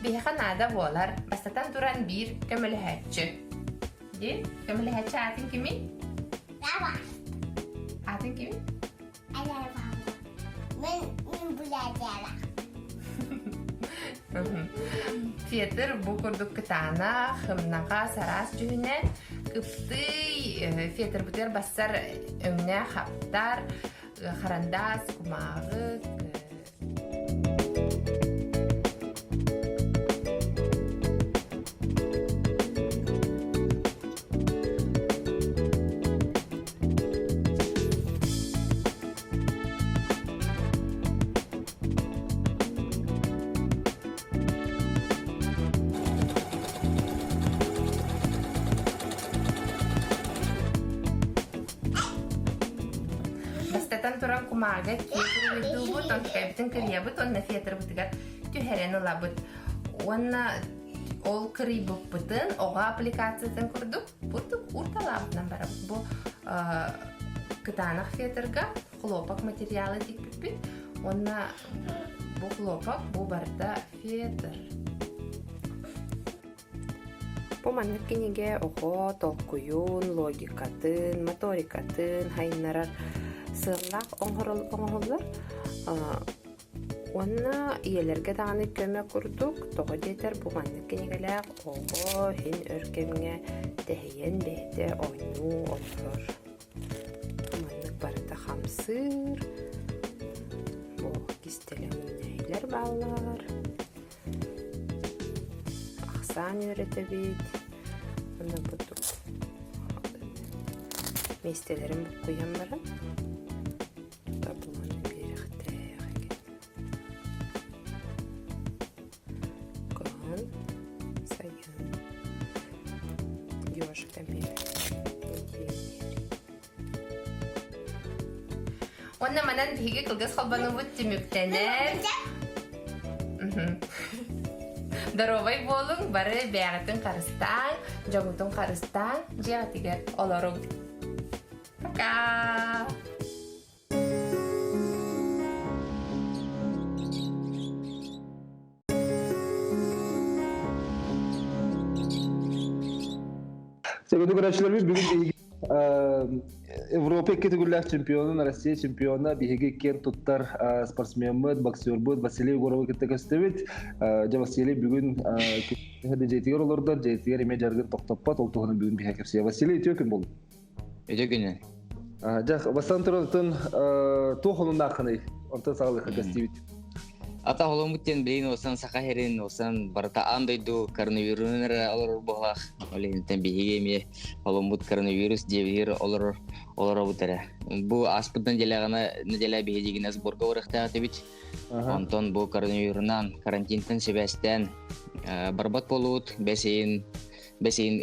Биһиэхэ наада буолар, бастатан туран биир көмөлөһөөччү. Ди, көмөлөһөөччү аатын кимий? Аатын кимий? Мен мен булаадьаалах. Фетр бу курдук кытаанах, ымнаҕас, араас дьүһүнэ, кыптый, фетрбытыгар бассар өҥнөөх хаптар, харандаас, кумааҕы, Бастатан туран кумааҕыга киэп уруһуйдуубут, онтукайбытын кырыйабыт уонна фетрбытыгар түһэрэн ылабыт. Уонна ол кырыйбыппытын оҕо аппликациятын курдук бурдук уурталаабытынан барабыт. Бу кытаанах фетрга хлопок материалы тикпиппит уонна бу хлопок бу барыта фетр. Бу маннык кинигэ оҕо толкуйун, логикатын, моторикатын сайыннарар сыаллаах оҥоһуллар. Уонна ийэлэргэ даҕаны көмө курдук, тоҕо диэтэр бу маннык кинигэлээх оҕо иһин өр кэмҥэ тэһийэн бэйэтэ оонньуу олорор. Маннык барыта хамсыыр, бу кистэлэҥ үүнээйилэр бааллар. Ахсаан үөрэтэбит уонна бурдук миэстэлэрин буккуйан баран тута булан биэрэхтээх эҥин. Кыһын, сайын ёжик эмиэ Уонна манан биһиги кылгас холбонуубут түмүктэнэр. Доруобай буолуҥ, бары бэйэҕитин харыстааҥ, дьоҥҥутун харыстааҥ, дьиэҕитигэр олоруҥ. Пока! Сөбүлүү көрөөччүлэрбит бүгүн биһиги Европа икки төгүллээх чемпионун, Россия чемпиона биһиги киэн туттар спортсмеммыт, боксербут Василий Егоровы кытта көстөбүт. Дьэ Василий бүгүн дьиэтигэр олордор, дьиэтигэр эмиэ дьарыгын тохтоппот, ол туһунан бүгүн биһиэхэ кэпсиэ. Василий, үтүө күн буоллун. Үтүө күнүн. Дьэ, бастан туран туох онуннааххыный? Онтон саҕалыахха көстүүбүт. Ата холоммут диэн билигин уосан Саха сирин уосан барыта аан дойду коронавирунун эрэ олорор буоллаах. Ол иһинтэн биһиги эмиэ холоммут коронавирус диэбиһир олорор олоробут эрэ. Бу ааспыт нэдиэлэҕинэ нэдиэлэ биһигинэ сборга барыахтаах этибит. Онтон бу коронавирунан карантинтан сибээстээн барбат буолуут бэс ыйын бэс ыйын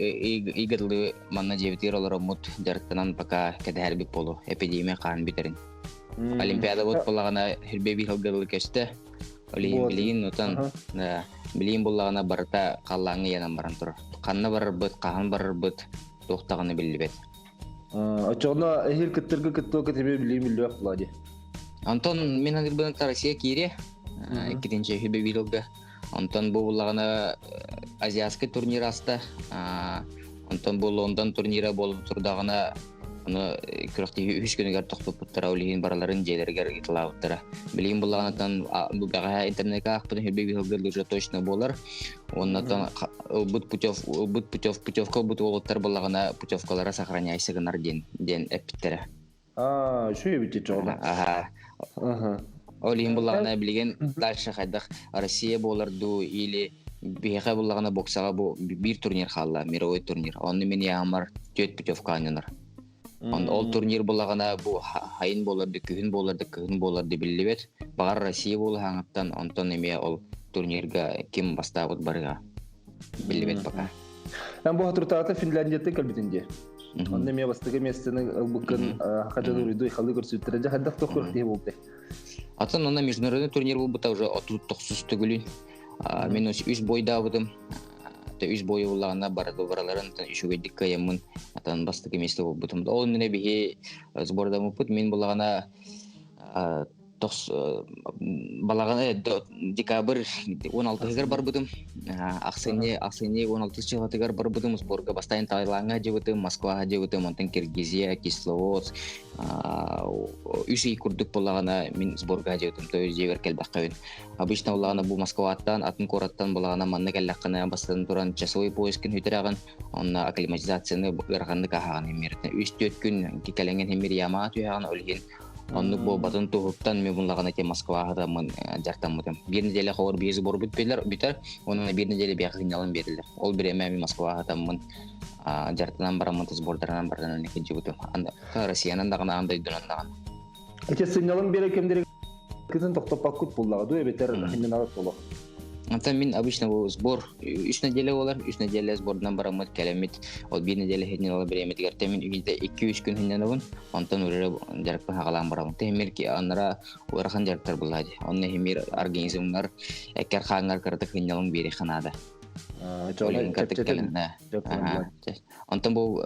ыйгыдлыы манна дьиэбитигэр олороммут дьарыктанан пока кэтэһэрбит буолуо эпидемия хаан бүтэрин. Олимпиада вот буллаҕына хүрбэ биир сылга көстө. Ол иһин билигин отон билигин буллаҕына барыта халлааҥҥа ыйанан баран турар. Ханна барарбыт, хаһан барарбыт туох даҕаны биллибэт. Оччоҕуна эһиил кыттыргы кыттыа кытыбы билигин биллибэт буолаа дии. Онтон мин саныырбынан Россия киириэ. Иккитинчи хүрбэ биир сылга. Онтон бу буллаҕына азиатский турнир аста. Онтон бу Лондон турнира буолуп турдаҕына ону күрэхтэһии үһүс күнүгэр тохтоппуттара, ол иһин барыларын дьиэлэригэр ыытылаабыттара. Билигин буллаҕынатан бу бэҕэһээ интернекка аахпытын хүрбэ биһылгыр уже точно буолар. Уоннатан ылбыт путев ылбыт путев путевка ылбыт уолаттар буллаҕына путевкалара сохраняйся гынар диэн диэн эппиттэрэ. Аа, үчүгэй эбит дьоҕуна. Аха. Ол иһин буллаҕына билигин дальше хайдах Россия буолар дуу или биһиэхэ буллаҕына боксаҕа бу биир турнир хаалла, мировой турнир. Онно мин яамар түөрт путевка анньынар. Он ол турнир буллаҕына бу хайын буолар да күһүн буолар да кыһын буолар да биллибэт. Баҕар Россия буолаһаҥыттан онтон эмиэ ол турнирга ким бастаабыт барыга биллибэт пока. Эн бу хатыртаата Финляндияттан кэлбитин дии. Онно эмиэ бастакы миэстэни ылбыккын хадьан уруйду халы көрсүттэрэ дьэ хайдах туох күрэхтэһии буолбутай? Атын онно международный турнир буолбута уже 39 төгүлүн. Мен үс бойдаабытым. Үс бойу буллаҕына барыларын үчүгэйдик кыайаммын атын бастакы миэстэ буолбутум. Ол иннинэ биһи сбордаммыппыт мин буллаҕына тохс балаҕан декабрь 16-гар барбытым. Ахсынньы ахсынньы 16 чыһатыгар барбытым сборга бастайын Таиландҥа дьыбытым, Москваҕа дьыбытым, онтон Киргизия, Кисловодск үс ый курдук буоллаҕына мин сборга дьыбытым, то есть дьиэбэр кэлбэххэбин. Обычно буоллаҕына бу Москваттан, атын куораттан буоллаҕына манна кэллэххинэ бастатан туран часовой поездкын үтэрэҕин, онно акклиматизацияны ыараханнык ааһаҕын химмиритин. Үс-түөрт күн кэлэҥҥин химмир ямаҕа түһэҕин, ол иһин Оннук буолбатын туһуттан мен буллаҕына те Москваҕа хатаммын дьартаммытым. Биир неделя хоҕор биир сборбут билэр бүтэр, онон биир неделя биэхэ сынньалан биэрэллэр. Ол бириэмэ мен Москваҕа хатаммын дьартанан бараммын сбордарынан баранан кыдьыбытым. Россиянан даҕаны аан дойдунан даҕаны. Ити сынньалан биэрэ кэмдэрин кытын тохтоппаккыт буллаҕа дуу эбэтэр хынньаналар толох? Онтон мин обычно бу сбор үс неделя болар, үс неделя сбордан бараммыт кэлэммит, ол биир неделя хинньаналар бириэмэтигэр тэ мин үйдэ икки-үс күн хинньанабын, онтон урere дьарыкпын хагалаан барабын. Тэ химир аннара ыарахан дьарыктар булла дии. Онно химир организмҥар эккэр хааңҥар кыратык хынньалың биэри ханаада. Онтон бу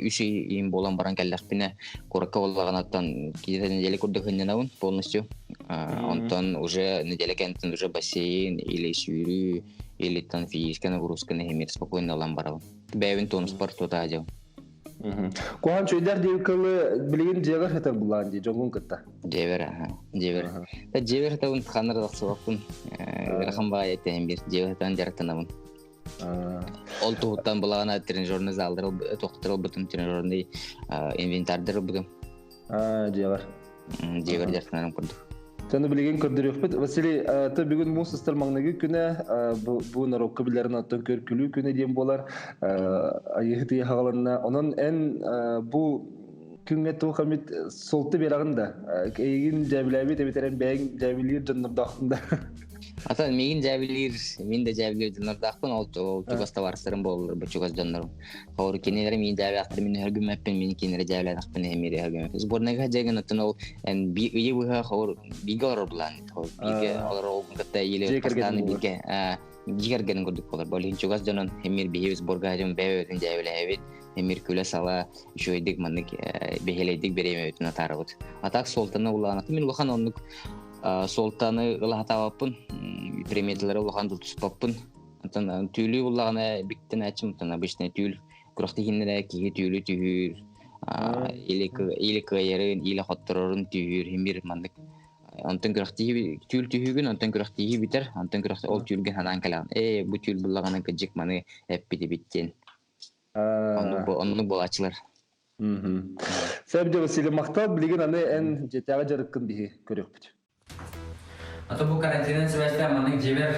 үс ый буолан баран кэллэхпинэ куоракка буоллаҕынаттан киирэ неделя курдук сынньанабын полностью. Онтон уже неделя кэнниттэн уже бассейн или сүүрүү или там физическая нагрузка нэһимир спокойно ылан барабын. Бэйэбин тонуспар тута дьыл. Куһаан чөйдэр диэбит кылы билигин дьиэҕэр сытар буллаан дии дьоҥҥун кытта. Дьиэбэр, дьиэбэр. Дьиэбэр сытабын ханна да тахсыбаппын. Ыарахан баҕайы эттэһин биир дьиэбэр сытан дьарыктанабын. Ол туһуттан былаҕана тренажерный залдар тохтор ылбытым, тренажерный инвентардар ылбытым. Дьиэбэр. Дьиэбэр дьарыктанарым курдук. Саны билигин көрдөрүөхпүт. Василий, то бүгүн муус устар маҥнайгы күнэ, бу народка билэрин оттон көр-күлүү күнэ диэн буолар. Айыһы тыйа хаҕаланна. Онон эн бу күҥҥэ туох эмит суолта биэрэҕин да? Эйигин дьээбилээбит эбэтэр эн бэйэҥ дьээбилиир дьоннордооххун да? Атын миигин дьээбилиир, мин да дьээбилиир дьоннордоохпун, ол чугас табаарыстарым буолаллар, бу чугас дьоннорум. Холобур, кинилэр миигин дьээбилээхтэр, мин өһөргүммэппин, мин кинилэри дьээбилээтэхпин эмиэ өһөргүммэппин. Сборнайга дьэгин оттон ол эн би ыйы быһа холобур бииргэ олорор булаан, бииргэ олорор ол кытта или постоянно бииргэ дьиэ кэргэнин курдук болар. Бу иһин чугас дьонун эмиэ биһиги сборга дьон бэйэ-бэйэбитин дьээбилээбит, эмиэ күлэ-сала үчүгэйдик маннык бэһиэлэйдик бириэмэбитин атаарабыт. А так суолтаны улаанаты мин улахан оннук суолтаны ылаһатаабаппын, премиялары улахан тутуспаппын. Онтон түүлүү буллаҕына биктен ачым, онтон обычный түүл күрэхтэһииннэрэ киһи түүлү түһүүр, или или кыайарын, или хотторорун түһүүр, химир маннык онтон күрэхтиһии түүл түһүүгүн, онтон күрэхтиһии бүтэр, онтон күрэх ол түүргэ санаан кэлэҕин. Ээ, бу түүл буллаҕына кыдьык маны эппит диэн. Оннук буолааччылар. Сөп дьэ Василий махтал билигин аны эн дьиэтээҕи дьарыккын биһи көрүөхпүт. Ата бу карантинын сибээстээн маннык дьиэбэр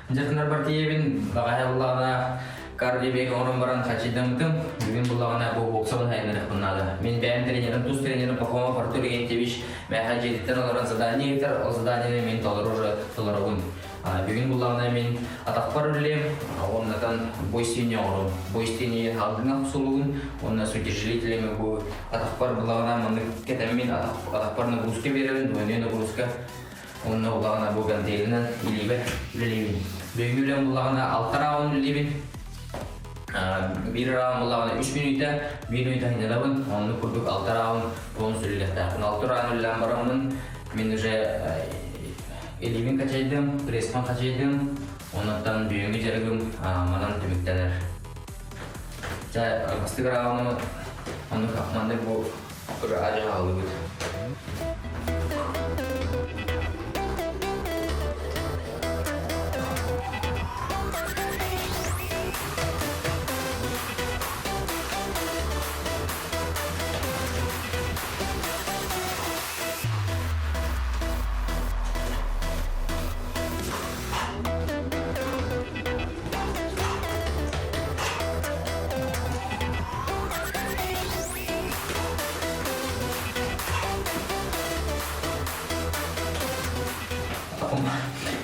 дьарыктанарбар тиийэбин. Баҕаһа буллаҕына кардиобег оҥорон баран хачыйдаммытым. Бүгүн буллаҕына бу боксабын хайыннарыахпын наада. Мин бэйэм тренерим, тус тренерим Пахомов Артур Игнатьевич мээхэ дьиэтиттэн олорон задание ыытар, ол заданиены мин толору уже толоробун. Бүгүн буллаҕына мин атахпар үлэлиэм, уоннатан бой стене оҥорум. Бой стене халгыҥа охсулугун уонна с утяжелителями бу атахпар буллаҕына маннык кэтэммин атахпар нагрузка биэрэбин, двойной нагрузка. Онно буллаҕына бу гантелинэн илиибэр үлэлиибин. Бүгүҥҥү үлэм буллаҕына алта раунд үлэлиибин. Биир раунд буллаҕына үс мүнүүтэ, биир мүнүүтэ сынньанабын. Оннук курдук алта раунд бонус үлэлиэхтээхпин. Алта раунд үлэлээн бараммын мин уже Илиибин качайдым, преспин хачайдым, онуттан бүгүҥҥү дьарыгым манан түмүктэнэр. Чэ, бастакы рауну оннук маннык бу ажы хааллыбыт.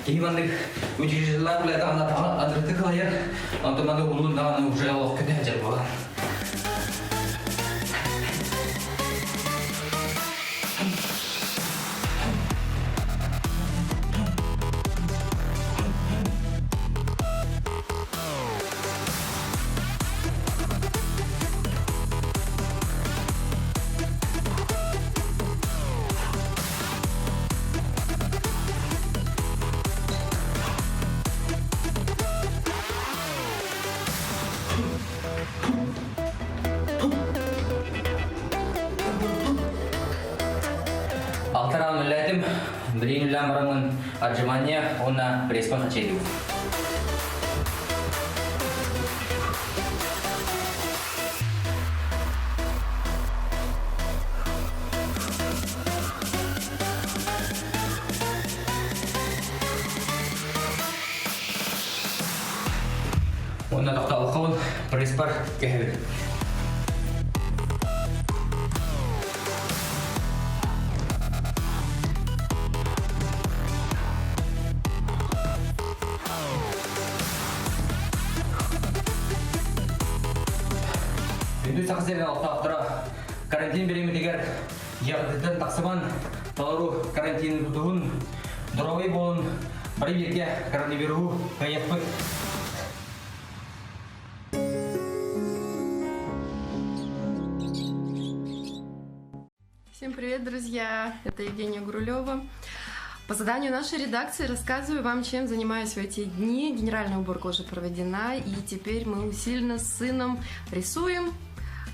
Киһи маннык училищелаах үлэтэ адырты кылайар, онтон маннык улуун даҕаны уже олох көтө сылдьар буолар. Алтараан үллээтим, билигин үллээн бараммын отжимание уонна преспа хачайдыбын. Уонна тохтоолоххобун преспар кэһэбин. Күндү Саха сирин олохтоохторо карантин бириэмэтигэр дьиэҕититтэн тахсыман, толору карантины тутуһун, доруобай буолун, бары бииргэ коронавируһу кыайыахпыт. Всем привет, друзья! Это Евгения Грулева. По заданию нашей редакции рассказываю вам, чем занимаюсь в эти дни. Генеральная уборка уже проведена, и теперь мы усиленно с сыном рисуем,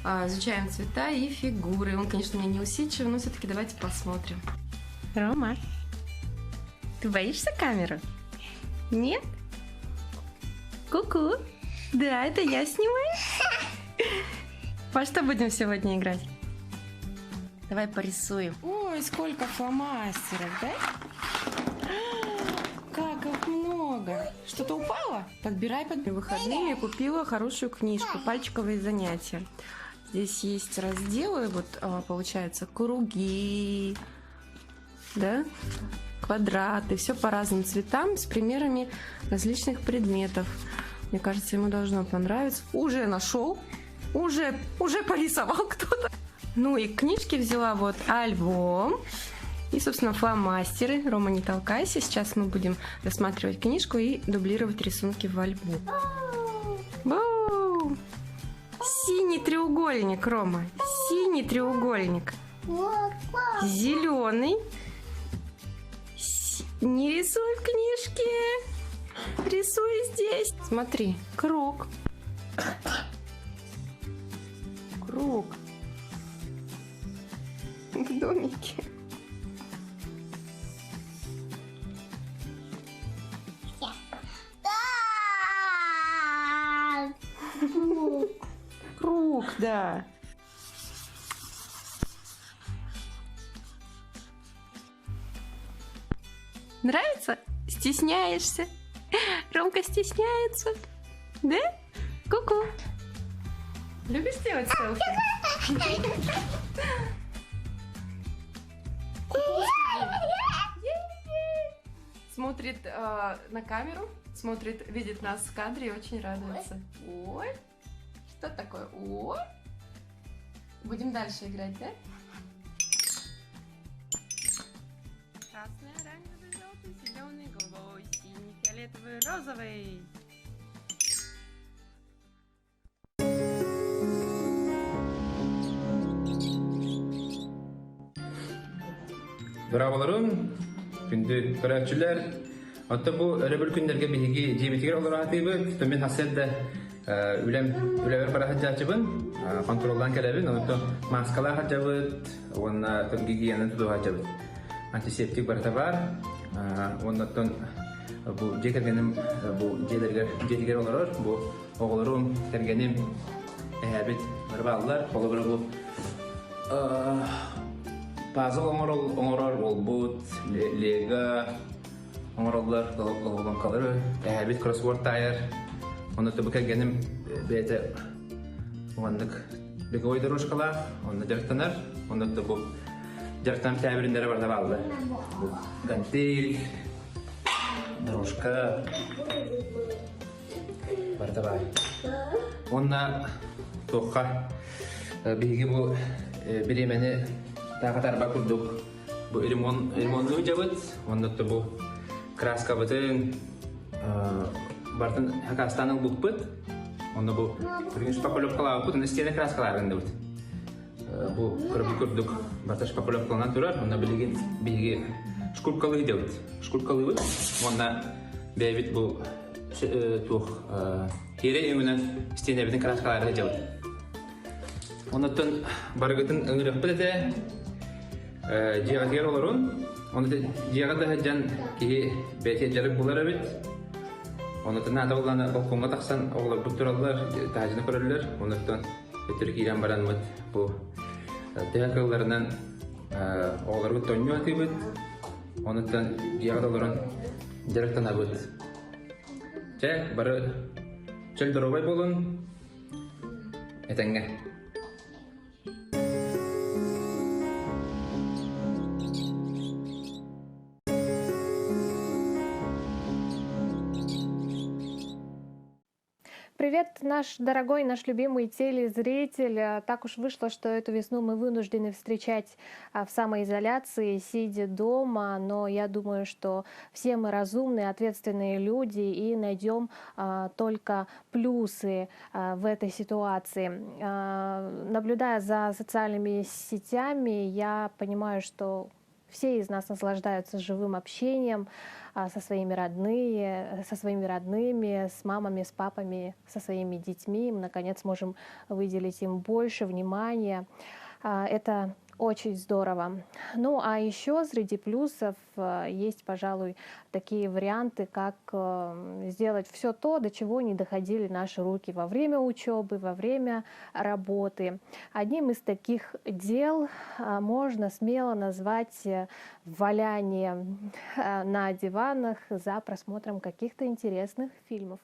изучаем цвета и фигуры. Он, конечно, у меня не усидчивый, но все-таки давайте посмотрим. Рома, ты боишься камеру? Нет? Ку-ку! Да, это я снимаю. Во что будем сегодня играть? Давай порисуем. Ой, сколько фломастеров, да? Как их много. Что-то упало? Подбирай под выходными. Купила хорошую книжку «Пальчиковые занятия». Здесь есть разделы, вот получается круги, да, квадраты, все по разным цветам с примерами различных предметов. Мне кажется, ему должно понравиться. Уже нашел, уже, уже порисовал кто-то. Ну и книжки взяла вот альбом и, собственно, фломастеры. Рома, не толкайся. Сейчас мы будем рассматривать книжку и дублировать рисунки в альбом. Бу! Синий треугольник, Рома. Синий треугольник. Зеленый. Не рисуй в книжке. Рисуй здесь. Смотри, круг. Круг. В домике. Круг, да. Нравится? Стесняешься? Ромка стесняется. Да? Ку-ку. Любишь делать селфи? Смотрит э, на камеру, смотрит, видит нас в кадре и очень радуется. Ой, что такое? Ой. Будем дальше играть, да? Красный, оранжевый, желтый, зеленый, голубой, синий, фиолетовый, розовый. Браvolарым, күндү көрөөччүлэр. Оттон бу өрөбүл күннэргэ биһиги дьиэбитигэр олоро сатыыбыт. Мин хасыарда үлэм үлэбэр бара сылдьааччыбын, хонтуруоллаан кэлэбин. Онтон мааскалаах сылдьабыт уонна гигиена тутуһа сылдьабыт. Антисептик барыта баар. Уонна оттон бу дьиэ кэргэним бу дьиэлэригэр дьиэтигэр олорор. Бу оҕолорум, кэргэним, эһээбит бары бааллар. Холобура бу пазл оҥорор уолбут, лего оҥороллор, головоломкалары, эһээбит кроссворд таайар. Онно бу кэргэним бэйэтэ маннык беговой дорожкалаах, онно дьарыктанар. Онно бу дьарыктанар тээбириннэрэ барыта бааллар. Бу гантель, дорожка, Барыта баар. Уонна туохха биһиги бу бириэмэни таахатарба курдук бу ремонт ремонту дьабыт уонна бу краскабытын бартын хакастан ылбыппыт онно бу шпаклевкалаабыппыт онно стена краскалаарындыбыт бу кырбы курдук барта шпаклевкаланан турар онно билигин биһиги шкуркалыы дьабыт шкуркалыыбыт уонна бэйэбит бу туох тиэрэ өҥүнэн стенэбитин краскалаары сылдьабыт. Онуттан барыгытын ыҥырыахпыт этэ. Дьиэҕитигэр олорун. Ону дьиэҕэ да сылдьан киһи бэйэтэ дьарык булар эбит. Онуттан наада буоллаҕына балкоҥҥа тахсан оҕолорбут тураллар, таһаадьыны көрөллөр. Онуттан өтөрү киирэн бараммыт бу төһө кыалларынан оҕолорбут тонньуу атыыбыт. Онуттан дьиэҕэ да олорон дьарыктанабыт. Чэ, бары чөл доруобай буолун, этэҥҥэ. Привет, наш дорогой, наш любимый телезритель. Так уж вышло, что эту весну мы вынуждены встречать в самоизоляции, сидя дома, но я думаю, что все мы разумные, ответственные люди и найдем только плюсы в этой ситуации. Наблюдая за социальными сетями, я понимаю, что все из нас наслаждаются живым общением со своими родными, со своими родными, с мамами, с папами, со своими детьми. Мы, наконец, можем выделить им больше внимания. Это очень здорово. Ну а еще среди плюсов есть, пожалуй, такие варианты, как сделать все то, до чего не доходили наши руки во время учебы, во время работы. Одним из таких дел можно смело назвать валяние на диванах за просмотром каких-то интересных фильмов.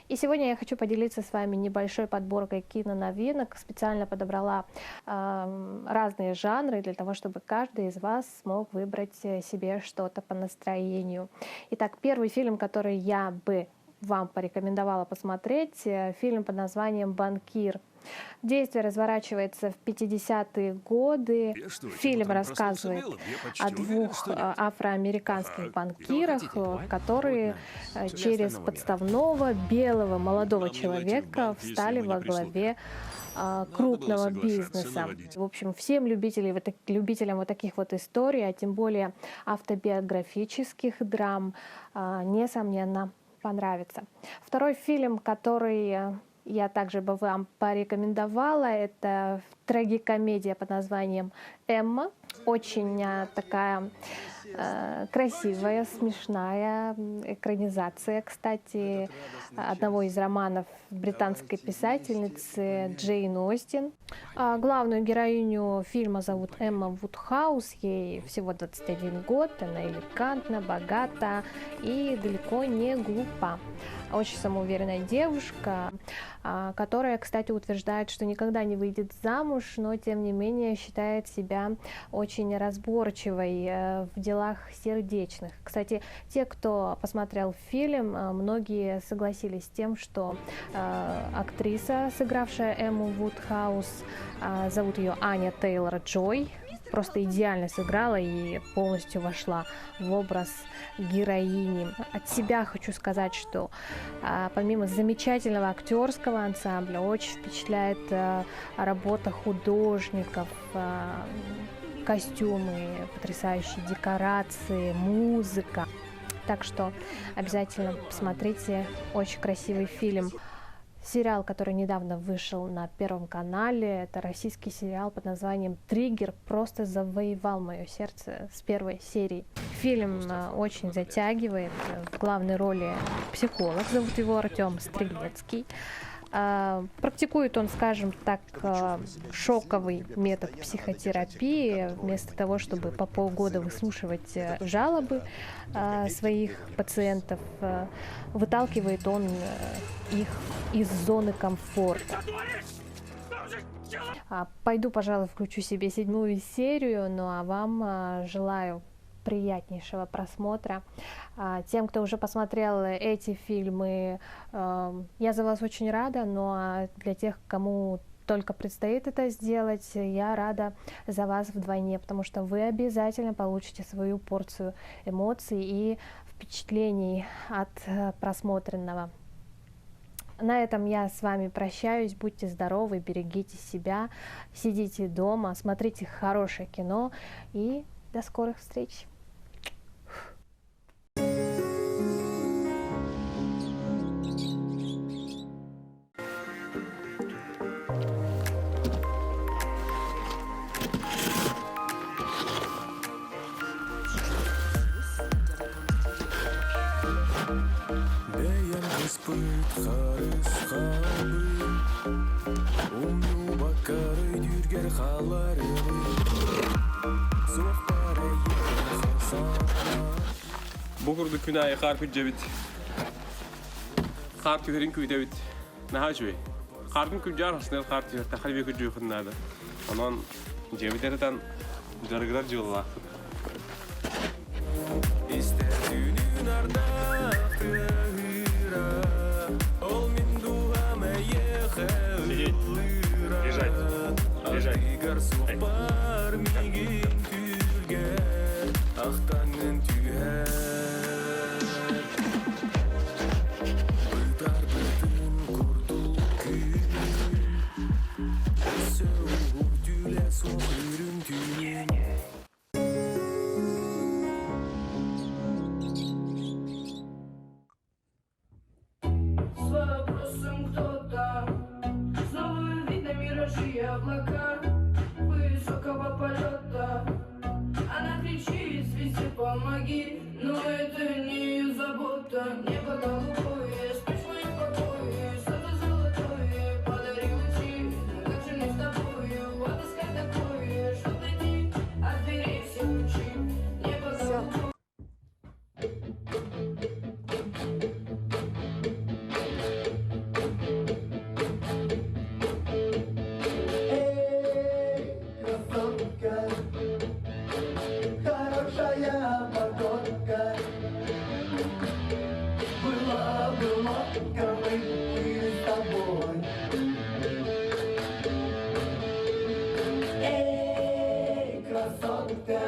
И сегодня я хочу поделиться с вами небольшой подборкой киноновинок. Специально подобрала разные жанры для того, чтобы каждый из вас смог выбрать себе что-то по настроению. Итак, первый фильм, который я бы вам порекомендовала посмотреть, фильм под названием «Банкир». Действие разворачивается в 50-е годы. что, этим Фильм утром проснулся рассказывает белым? Я почти о уверен, двух что нет. афроамериканских Ага, банкирах, хотите, бывает? которые Для через остального мира. подставного белого молодого Нам не войти в человека банк, если встали мы не во прислуга. главе Надо было крупного соглашаться бизнеса. наводить. В общем, всем любителей, вот любителям вот таких вот историй, а тем более автобиографических драм, несомненно, понравится. Второй фильм, который я также бы вам порекомендовала, это трагикомедия под названием «Эмма». Очень такая красивая, смешная экранизация, кстати, одного из романов британской писательницы Джейн Остин. Главную героиню фильма зовут Эмма Вудхаус, ей всего 21 год, она элегантна, богата и далеко не глупа. Очень самоуверенная девушка, которая, кстати, утверждает, что никогда не выйдет замуж, но тем не менее считает себя очень разборчивой э, в делах сердечных. Кстати, те, кто посмотрел фильм, э, многие согласились с тем, что э, актриса, сыгравшая Эмму Вудхаус, зовут ее Аня Тейлор Джой, просто идеально сыграла и полностью вошла в образ героини. От себя хочу сказать, что помимо замечательного актерского ансамбля очень впечатляет работа художников, костюмы, потрясающие декорации, музыка. Так что обязательно посмотрите очень красивый фильм. Сериал, который недавно вышел на Первом канале, это российский сериал под названием «Триггер», просто завоевал мое сердце с первой серии. Фильм э, очень затягивает. В главной роли психолог, зовут его Артем Стрелецкий. А, практикует он, скажем так, э, шоковый метод психотерапии. Вместо того, чтобы по полгода выслушивать э, жалобы э, своих пациентов, выталкивает он их из зоны комфорта. А, пойду, пожалуй, включу себе седьмую серию, ну а вам желаю приятнейшего просмотра. А, тем, кто уже посмотрел эти фильмы, эм, я за вас очень рада, но а для тех, кому только предстоит это сделать, я рада за вас вдвойне, потому что вы обязательно получите свою порцию эмоций и впечатлений от э, просмотренного. На этом я с вами прощаюсь. Будьте здоровы, берегите себя, сидите дома, смотрите хорошее кино и до скорых встреч! Бэйэм кыспыт харысхалбын Умнубаккар өйдүүргэр хааларыбын Суохпар эйиэхэ Бу курдук күн аайы хаар күрдьэбит. Хаар түһэрин күүтэбит. Наһаа үчүгэй. Хаардын күрдьээр хасныгар хаар түһэр, тахар биэ күрдьүөхүн наада. Онон дьиэбит эрэтэн дьарыгырар дьыалалаахпыт. Истэр түүнүн ардах тыаһыыра Ол мин дууһам эйиэхэ Сидеть. ыллыыра Лежать. Лежать. Ардыгар суохпар миигин түүлгэр Ахтаҥҥын түһэр Бытарбытын курдук күнүн Өссө уһук түүлэ суох үрүҥ түүнүн С вопросом кто там Снова видно миражи и облака Высокого полета Она кричит, свести помоги Но это не ее забота Небо голубое, спишь в моем покое Солнце золотое, подари лучи Но как же мне с тобою отыскать такое Чтоб найти от дверей все ключи Небо голубое Эй, красотка, хорошая погодка. Была бы лодка, мы бы с тобой. Эй, красотка,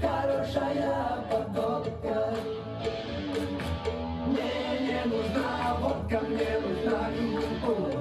хорошая погодка. Мне не нужна водка, мне нужна любовь.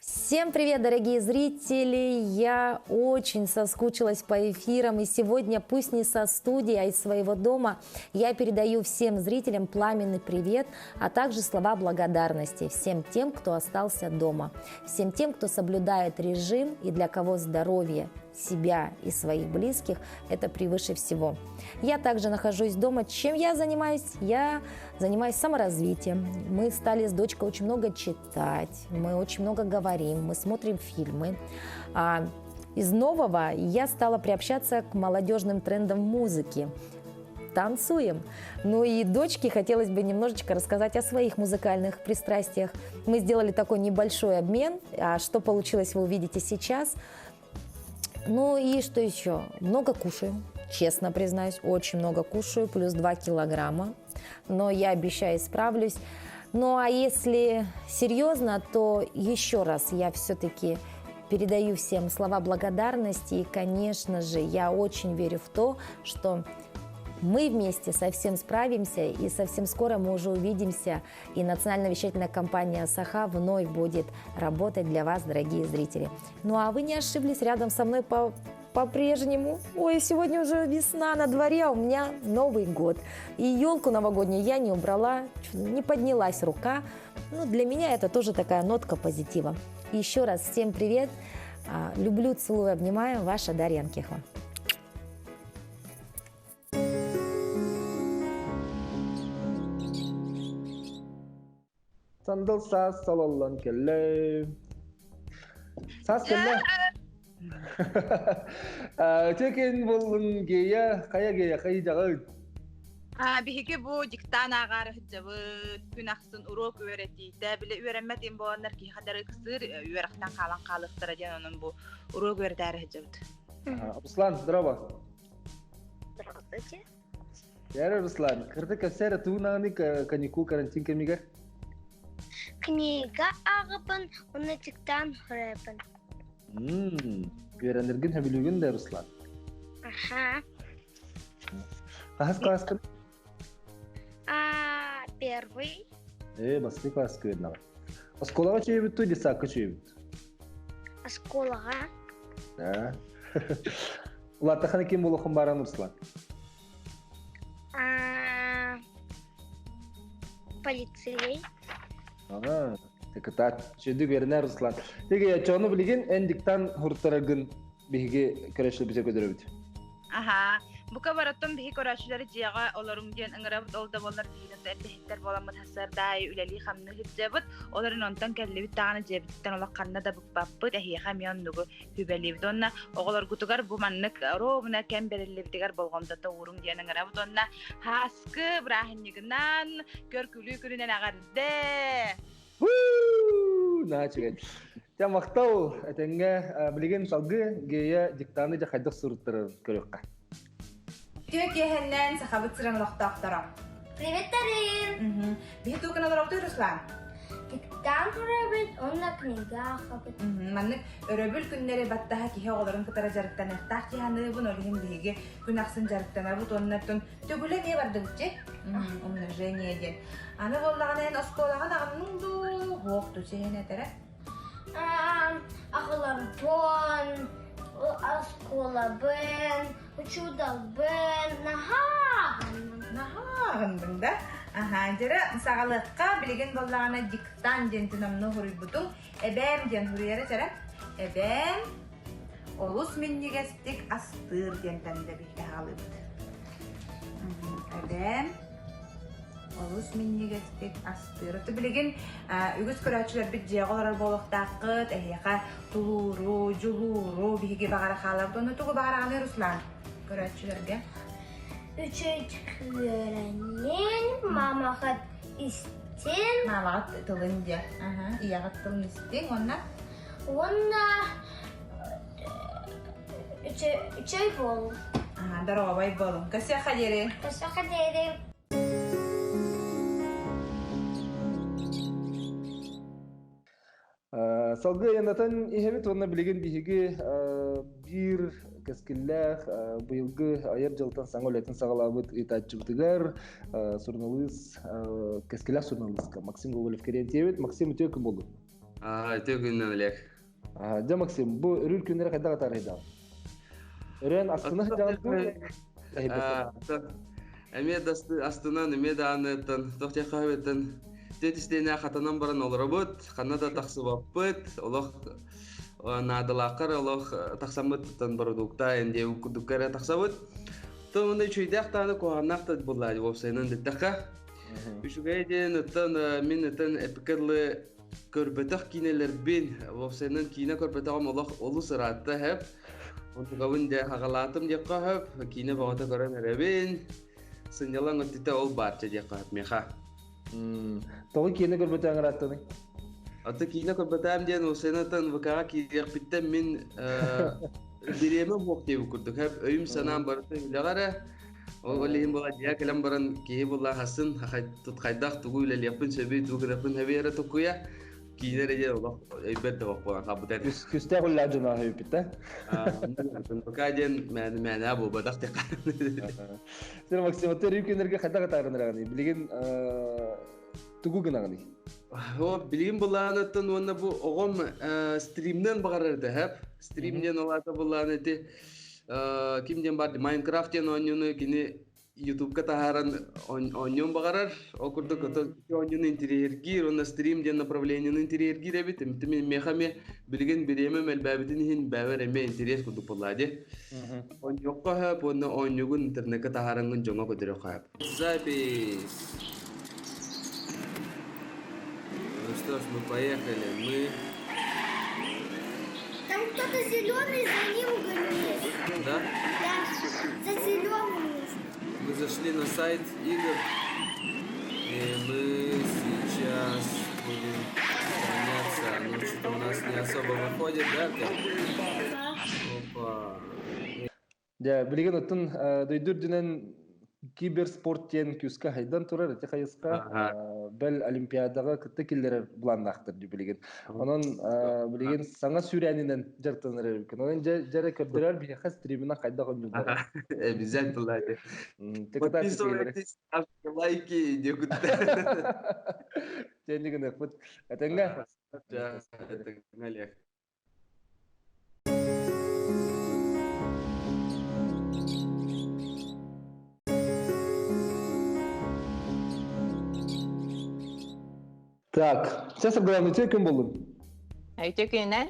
Всем привет, дорогие зрители! Я очень соскучилась по эфирам, и сегодня, пусть не со студии, а из своего дома, я передаю всем зрителям пламенный привет, а также слова благодарности всем тем, кто остался дома, всем тем, кто соблюдает режим и для кого здоровье. себя и своих близких – это превыше всего. Я также нахожусь дома. Чем я занимаюсь? Я занимаюсь саморазвитием. Мы стали с дочкой очень много читать, мы очень много говорим, мы смотрим фильмы. Из нового я стала приобщаться к молодежным трендам музыки. Танцуем. Ну и дочке хотелось бы немножечко рассказать о своих музыкальных пристрастиях. Мы сделали такой небольшой обмен. А что получилось, вы увидите сейчас. Ну и что еще? Много кушаю, честно признаюсь, очень много кушаю, плюс 2 килограмма. Но я обещаю, исправлюсь. Ну а если серьезно, то еще раз я все-таки передаю всем слова благодарности. И, конечно же, я очень верю в то, что мы вместе совсем справимся, и совсем скоро мы уже увидимся, и национальная вещательная компания «Саха» вновь будет работать для вас, дорогие зрители. Ну а вы не ошиблись, рядом со мной по по-прежнему. Ой, сегодня уже весна на дворе, а у меня Новый год. И елку новогоднюю я не убрала, не поднялась рука. Ну, для меня это тоже такая нотка позитива. Еще раз всем привет. Люблю, целую, обнимаю. Ваша Дарья Анкехова. Сандал саас салаллан кэллэ. Саас кэллэ. Текен боллун гея, кая гея, кай жагы. Биһиги бу диктан ааҕаары сылдьабыт, күн ахсын уруок үөрэтиитэ, били үөрэммэт им буоланнар киһи хадары ыксыыр, үөрэхтэн хаалан хаалыахтара диэн онон бу уруок үөрэтээри сылдьабыт. Руслан, здорово. Здравствуйте. Яра Руслан, кырды кәсәрі туунағаны каникул карантин кэмигэр? Книга ааҕабын, уонна диктан суруйабын. Үөрэнэргин сөбүлүүгүн да, Руслан? Аха. Хаһыс класскын? А, первый. Бастакы класска үөрэнэҕин. Оскуолаҕа чүйэбит дуу, детсадка чүйэбит? Оскуолаҕа. Да. Улааттахына ким буолуоххун бааран, Руслан? А, полицей. А, кытаат. Сүдүк үөрэнэр Руслан. Теге, чону билигин эн диктан хуртарагын биһиги көрөшүлбүтэ көдөрөбүт. Аха. Бука бараттан биһи көрөөччүлэри дьиэҕэ олоруҥ диэн ыҥырабыт, ол да буоллар биһиги эрдэһиттэр буоламмыт сардаайы үлэлии хамныы сылдьабыт. Ол эрэн онтон кэллибит даҕаны дьиэбититтэн олох ханна да быкпаппыт, эһиэхэ эмиэ оннугу сүбэлиибит. Уонна оҕолоргутугар бу маннык ровно кэм бэриллибитигэр болҕомтото ууруҥ диэн ыҥырабыт. Уонна һааскы бырааһынньыгынан көр-күлүү күнүнэн эҕэрдэ! Наачыгай. Дьэ махтал этэҥҥэ билигин салгыы Гея диктаны дьэ хайдах суруттарарын көрүөххэ. Үтүө киэһэннэн Сахабыт сирин олохтоохторо. Привет, Тарин! Биһи тугун олоробутуй, Руслан? Диктант суруйабыт, уонна книга аахабыт. Маннык өрөбүл күннэри баттаһа киһи оҕолорун кытары дьарыктаныахтаах дии саныыбын, ол иһин биһиги күн ахсын дьарыктанабыт уонна төгүлэ эмиэ бардыбыт дии. Умножение диэн. Аны буоллаҕына эн оскуолаҕын аҕынныҥ дуу, суох дуу сиһин этэрэ? Аҕаларбын, оскуолабын, учууталбын наһаа аҕынным. Наһаа аҕынныҥ да? Аһаа, дьэрэ саҕалыахха билигин буоллаҕына диктант диэн номнуо суруйбутуҥ. Эбээм диэн суруйара чэрэ. Эбээм олус минньигэстик астыыр диэнтэн да биһиги аҕалыыбыт. Эбээм олус минньигэстик астыыр. Оту билигин үгүс көрөөччүлэрбит дьиэҕэ олорор буолуохтааххыт, эһиэхэ тулууру, дьулууру биһиги баҕара хаалабыт. Ону тугу баҕараҕыный, Руслан, көрөөччүлэргэ? Үчүгэй үөрэнин, мамаҕыт истин. Мамаҕыт тылын диэ. Ийэҕит тылын истиҥ уонна? Уонна үчүгэй буолуҥ. Доруобай буолуҥ. Көрсүөххэ диэри. Көрсүөххэ диэри. Салгыы айаннатан иһэбит уонна билигин биһиги биир кэскиллээх быйылгы айар дьылтан саҥа үлэтин саҕалаабыт ыытааччыбытыгар суруналыыс кэскиллээх суруналыыска Максим Гоголев кэриэнтиэбит. Максим, үтүө күн буоллун. Үтүө күнүнэн, Олег. Дьэ, Максим, бу өрүүр күннэри хайдах атаарыйдаҕын? Өрөөн астына сылдьаҕын дуу? Эмиэ да астынан, эмиэ да аныттан, туох диэххэ сөбүттэн, тиэтистиэнэ хатанан баран олоробут, ханна да тахсыбаппыт, олох. Наадалааххар олох тахсаммыт бородуукта эндиэ курдукка эрэ тахсабыт. Тон онно үчүгэйдээх даҕаны куһаҕаннаах да буоллаа уопсайынан дэттэххэ. Үчүгэй диэн оттон мин оттон эпикэ дылы көрбөтөх киинэлэрбин уопсайынан киинэ көрбөтөҕүм олох олус ыраатта хэп. Онтукабын дьэ хаҕалаатым диэххэ хөп. Киинэ бөҕөтө көрөн эрэбин. Сынньалаҥ өттүтэ ол баарча диэххэ хөп миэхэ. Тоҕо киинэ көрбөтөҕүҥ ырааттаный? Аты киинэ көрбөтөм диэн уопсайынан ВК-ҕа киириэхпиттэн мин бириэмэ суох диэбит курдук өйүм санаам барыта үлэҕэ эрэ ол иһин була дьиэ кэлэн баран киһи була хасын хайдах тугу үлэлиэхпин сөбүй тугу гыныахпын сөбүй эрэ тукуйа киинэ эрэ диэн олох өйбөр да буолан хаалбыт этэ. Күстээх үллээх дьоно өйбүт да? ВК диэн мээнэ мээнэ буолбатах диэххэ. Сен Максим, өрүү күннэргэ хайдах атааран эрэҕиний? Билигин тугу гынаҕыный? О, билигин былаанаттан уонна бу оҕом стримнен баҕарар этэ, хэп. Стрим диэн ол аата былаан эти ким диэн бар Майнкрафт диэн оонньууну кини Ютубка таһааран оонньуон баҕарар. Ол курдук оонньууну интириэһиргиир уонна стрим диэн направлениены интириэһиргиир эбит. Миэхэ эмиэ билигин бириэмэм элбээбитин иһин бэйэбэр эмиэ интэриэс курдук буоллаа дии. Оонньуохха сөп уонна оонньуугун интернеккэ таһаараҥҥын дьоҥҥо көтүрүөххэ сөп. Запись. Ну что ж, мы поехали. Мы... Там кто-то зеленый, за ним гонись. Да? Да, за зеленым нужно. Мы зашли на сайт игр. И мы сейчас будем заняться. Ну, что-то у нас не особо выходит, да, Артем? Опа. Дьэ, билигин оттон дойду үрдүнэн киберспорт диэн күүскэ хайдан турар ити хайысха бэл олимпиадаҕа кытта киллэрэр былааннаахтар дии билигин. Онон билигин саҥа сүүрээнинэн дьарыктанар эбиккин. Онон дьэ дьэрэ көрдөрөр биһиэхэ стриминэн хайдах оонньууллар. Обязательно. Подписывайтесь, ставьте лайки, дегутта. Тенни гыныахпыт. Этэҥҥэ. Этэҥҥэ, Олег. Так, сейчас Саргылана үтүө күн боллун. Үтүө күнүнэн.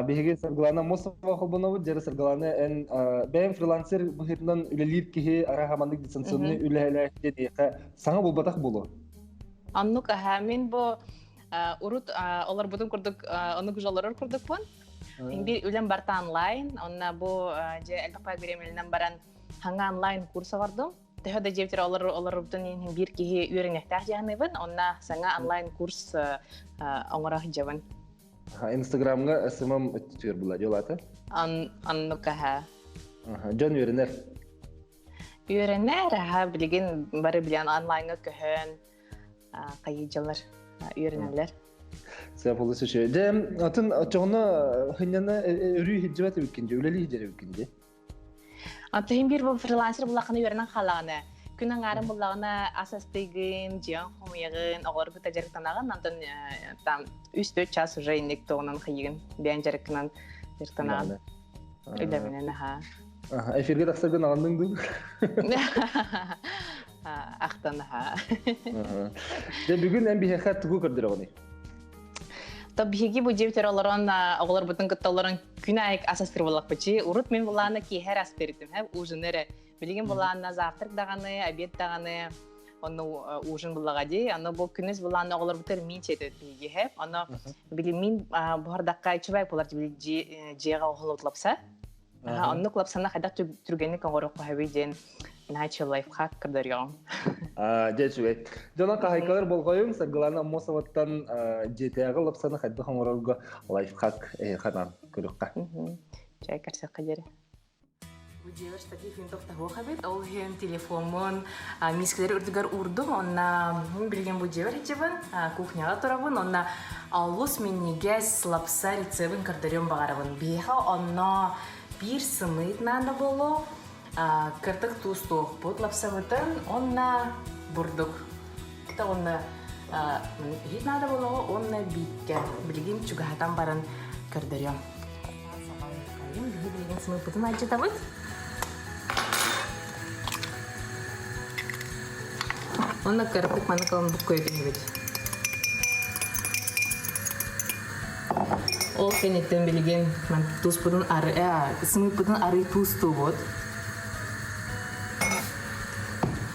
Биһиги Саргылана Мосова холбонобут, дьэрэ Саргылана эн бэйэм фрилансер быһыытынан үлэлиир киһи араха маннык дистанционный үлэһэлээх диэхэ саҥа булбатах буолуо. Оннук аха мин бу урут олорбутум курдук оннук уже олорор курдукпун. Биир үлэм барта онлайн, онна бу же элбэх бириэмэлинэн баран хаҥа онлайн курс оҕордум. Төһө да дьиэбитигэр олорор олорорбутун иһин биир киһи үөрэнэхтээх дьаһаныбын, онна саҥа онлайн курс оҥоро сылдьабын. Инстаграмҥа СММ өттүтүгэр була дьолата? Оннук аха. Дьон үөрэнэр. Үөрэнэр, аха билигин бары билэн онлайҥа көһөн хайыдьалар үөрэнэллэр. Сөп олус үчүгэй. Дьэ, атын оччоҕуна хынньана өрүү иһирдьибэт эбиккин дии, үлэлии иһдьэр эбиккин дии. Антон биир бу фрилансер буллахына үөрэнэн хаалаҕына, күн аҥаарын буллаҕына ас астыйгын, дьиэҥ хомуйаҕын, оҕолоргута дьарыктанаҕын, антон там үс-төрт час уже инник тугунан хайыгын, бэйэн дьарыккынан дьарыктанаҕын. Үлэбинэн аһаа. Эфирге тахсаргын аҕынныҥ дуу? Ахтан аһаа. Дьэ бүгүн эн биһиэхэ тугу көрдөрөҕүнүй? То биһиги бу дьиэбитигэр олорон оҕолорбутун кытта олорон күн аайы ас астыыр буоллахпытчы. Урут мин былаана киэһэ эрэ астыыр этим, ужин эрэ. Билигин былаанна завтрак даҕаны, обед даҕаны, онно ужин буллаҕа дии. Ону бу күнүс былаанна оҕолорбутугар миин сиэтэбит биһиги һэ. Ону били миин буһардахха үчүгэй буолар били дьиэҕэ оһолот лапса. Оннук лапсаны хайдах түргэнник оҥоруохха сөбүй диэн начал лайфхак көрдөрүөҕүм. Дьэ үчүгэй. Дьонон хаһайкалар болҕойуҥ Саргылана Аммосоваттан дьиэтээҕи лапсаны хайдах оҥорорго лайфхак ханан көрүөххэ. Чай көрсөххө диэри. Бу дьиэбэр штатив иһин тохтоһуох эбит. Ол иһин телефоммун мискэлэр үрдүгэр уурдум. Онна билигин бу дьиэбэр сылдьабын, кухняҕа турабын. Онна олус минньигэс лапса рецебин көрдөрүөн баҕарабын. Биһиэхэ онно биир сымыыт наада буолуо. Кыртык туустуохпут лапсабытын уонна бурдук. Это уонна иһит наада буолуоҕа уонна бииккэ. Билигин чугаһатан баран көрдөрүөм. Биһи билигин сымыыппытын алдьатабыт. Уонна кырдык маны кылын буккуйа түһэбит. Ол кэнниттэн билигин тууспутун ары сымыыппытын арыы туустуубут.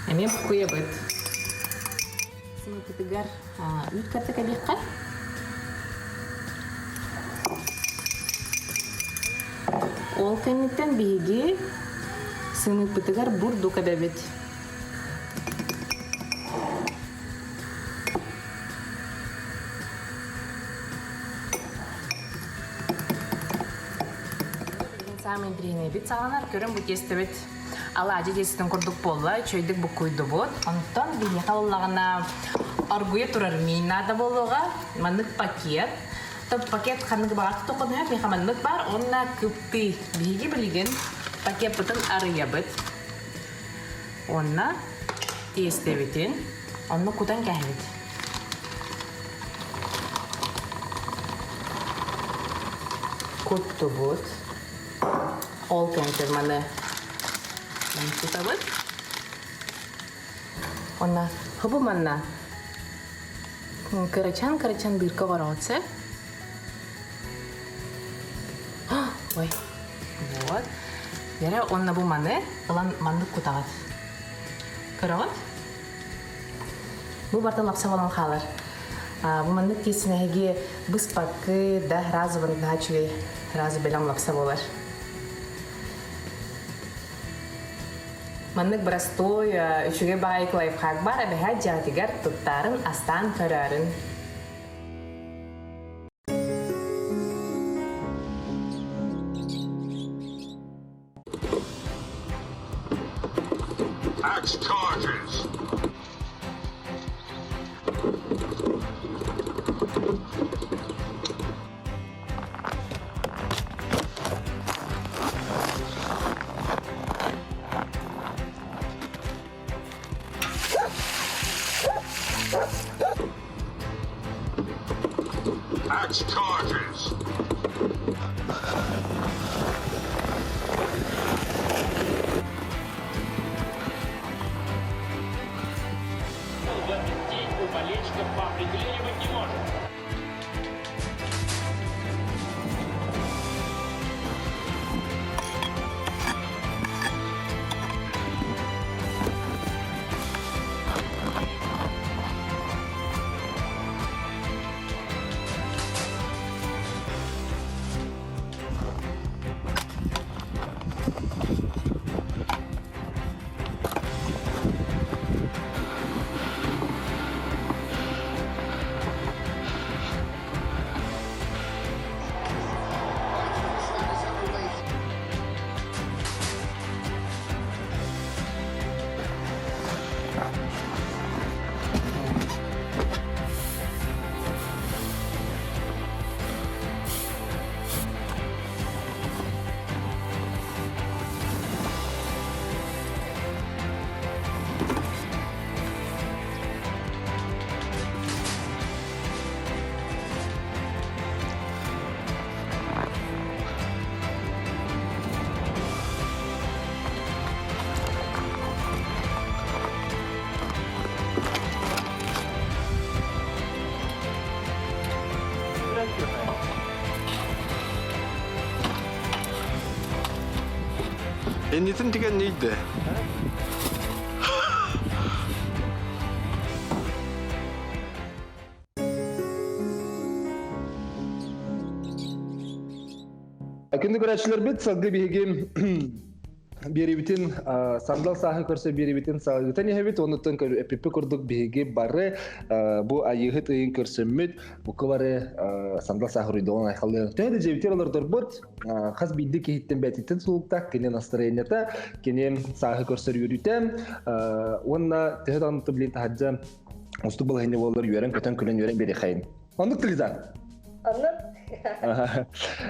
Эмиэ буккуйабыт. Сымыыппытыгар үүт кытта кэбиэххэ. Ол кэнниттэн биһиги сымыыппытыгар бурдук эбэбит. Саамай интэриэһинэйбит саҕаланар, көрөн бу тиэстэбит алаадьы тиэстэтин курдук буолла, үчүгэйдик буккуйдубут. Онтон биһиэхэ ыллаҕына оргуйа турар миин наада буолуоҕа, маннык пакет. То пакет ханнык баҕар тутуоххун сөп, миэхэ маннык баар уонна кыптый. Биһиги билигин пакеппытын арыйабыт. Уонна тиэстэбитин онно кутан кээһэбит. Куттубут. Ол кэнтэн маны тутабыт. Онна хыбы манна кырачан-кырачан дырка оҕороҕут Ой, вот. Яра онна бу маны ылан маннык кутаҕыт. Көрөҕүт? Бу барта лапса болон хаалар. Бу маннык тиэсинэһиги быспаккы да разы наһаа үчүгэй разы бэлэм лапса буолар. Маннык боростуой үчүгэй баайык лайфхак бар эбэһээт дьиэҕитигэр туттаарын астаан көрөөрүн. Axe charges. Axe charges. В этот день у болельщиков по определению быть не может. Иннитин тигэн нейді. Күндү көрөөччүлэрбит салгыы биһиги биэрибитин сандал сааһы көрсө биэрибитин саҕыытан иһэбит онуттан эпиппи курдук биһиги бары бу айыыһыт ыйын көрсөммүт бука бары сандал сааһы уруйдуон айхаллыан төһө да дьиэбитигэр олордорбут хас биирдии киһиттэн бэйэтиттэн тутулуктаах кини настроениета кини сааһы көрсөр үөрүүтэ уонна төһө даҕаны билин таһырдьа устук балаһыанньа буоллар үөрэн-көтөн күлэн үөрэн биэриэххэйин. Оннук Лиза. Оннук.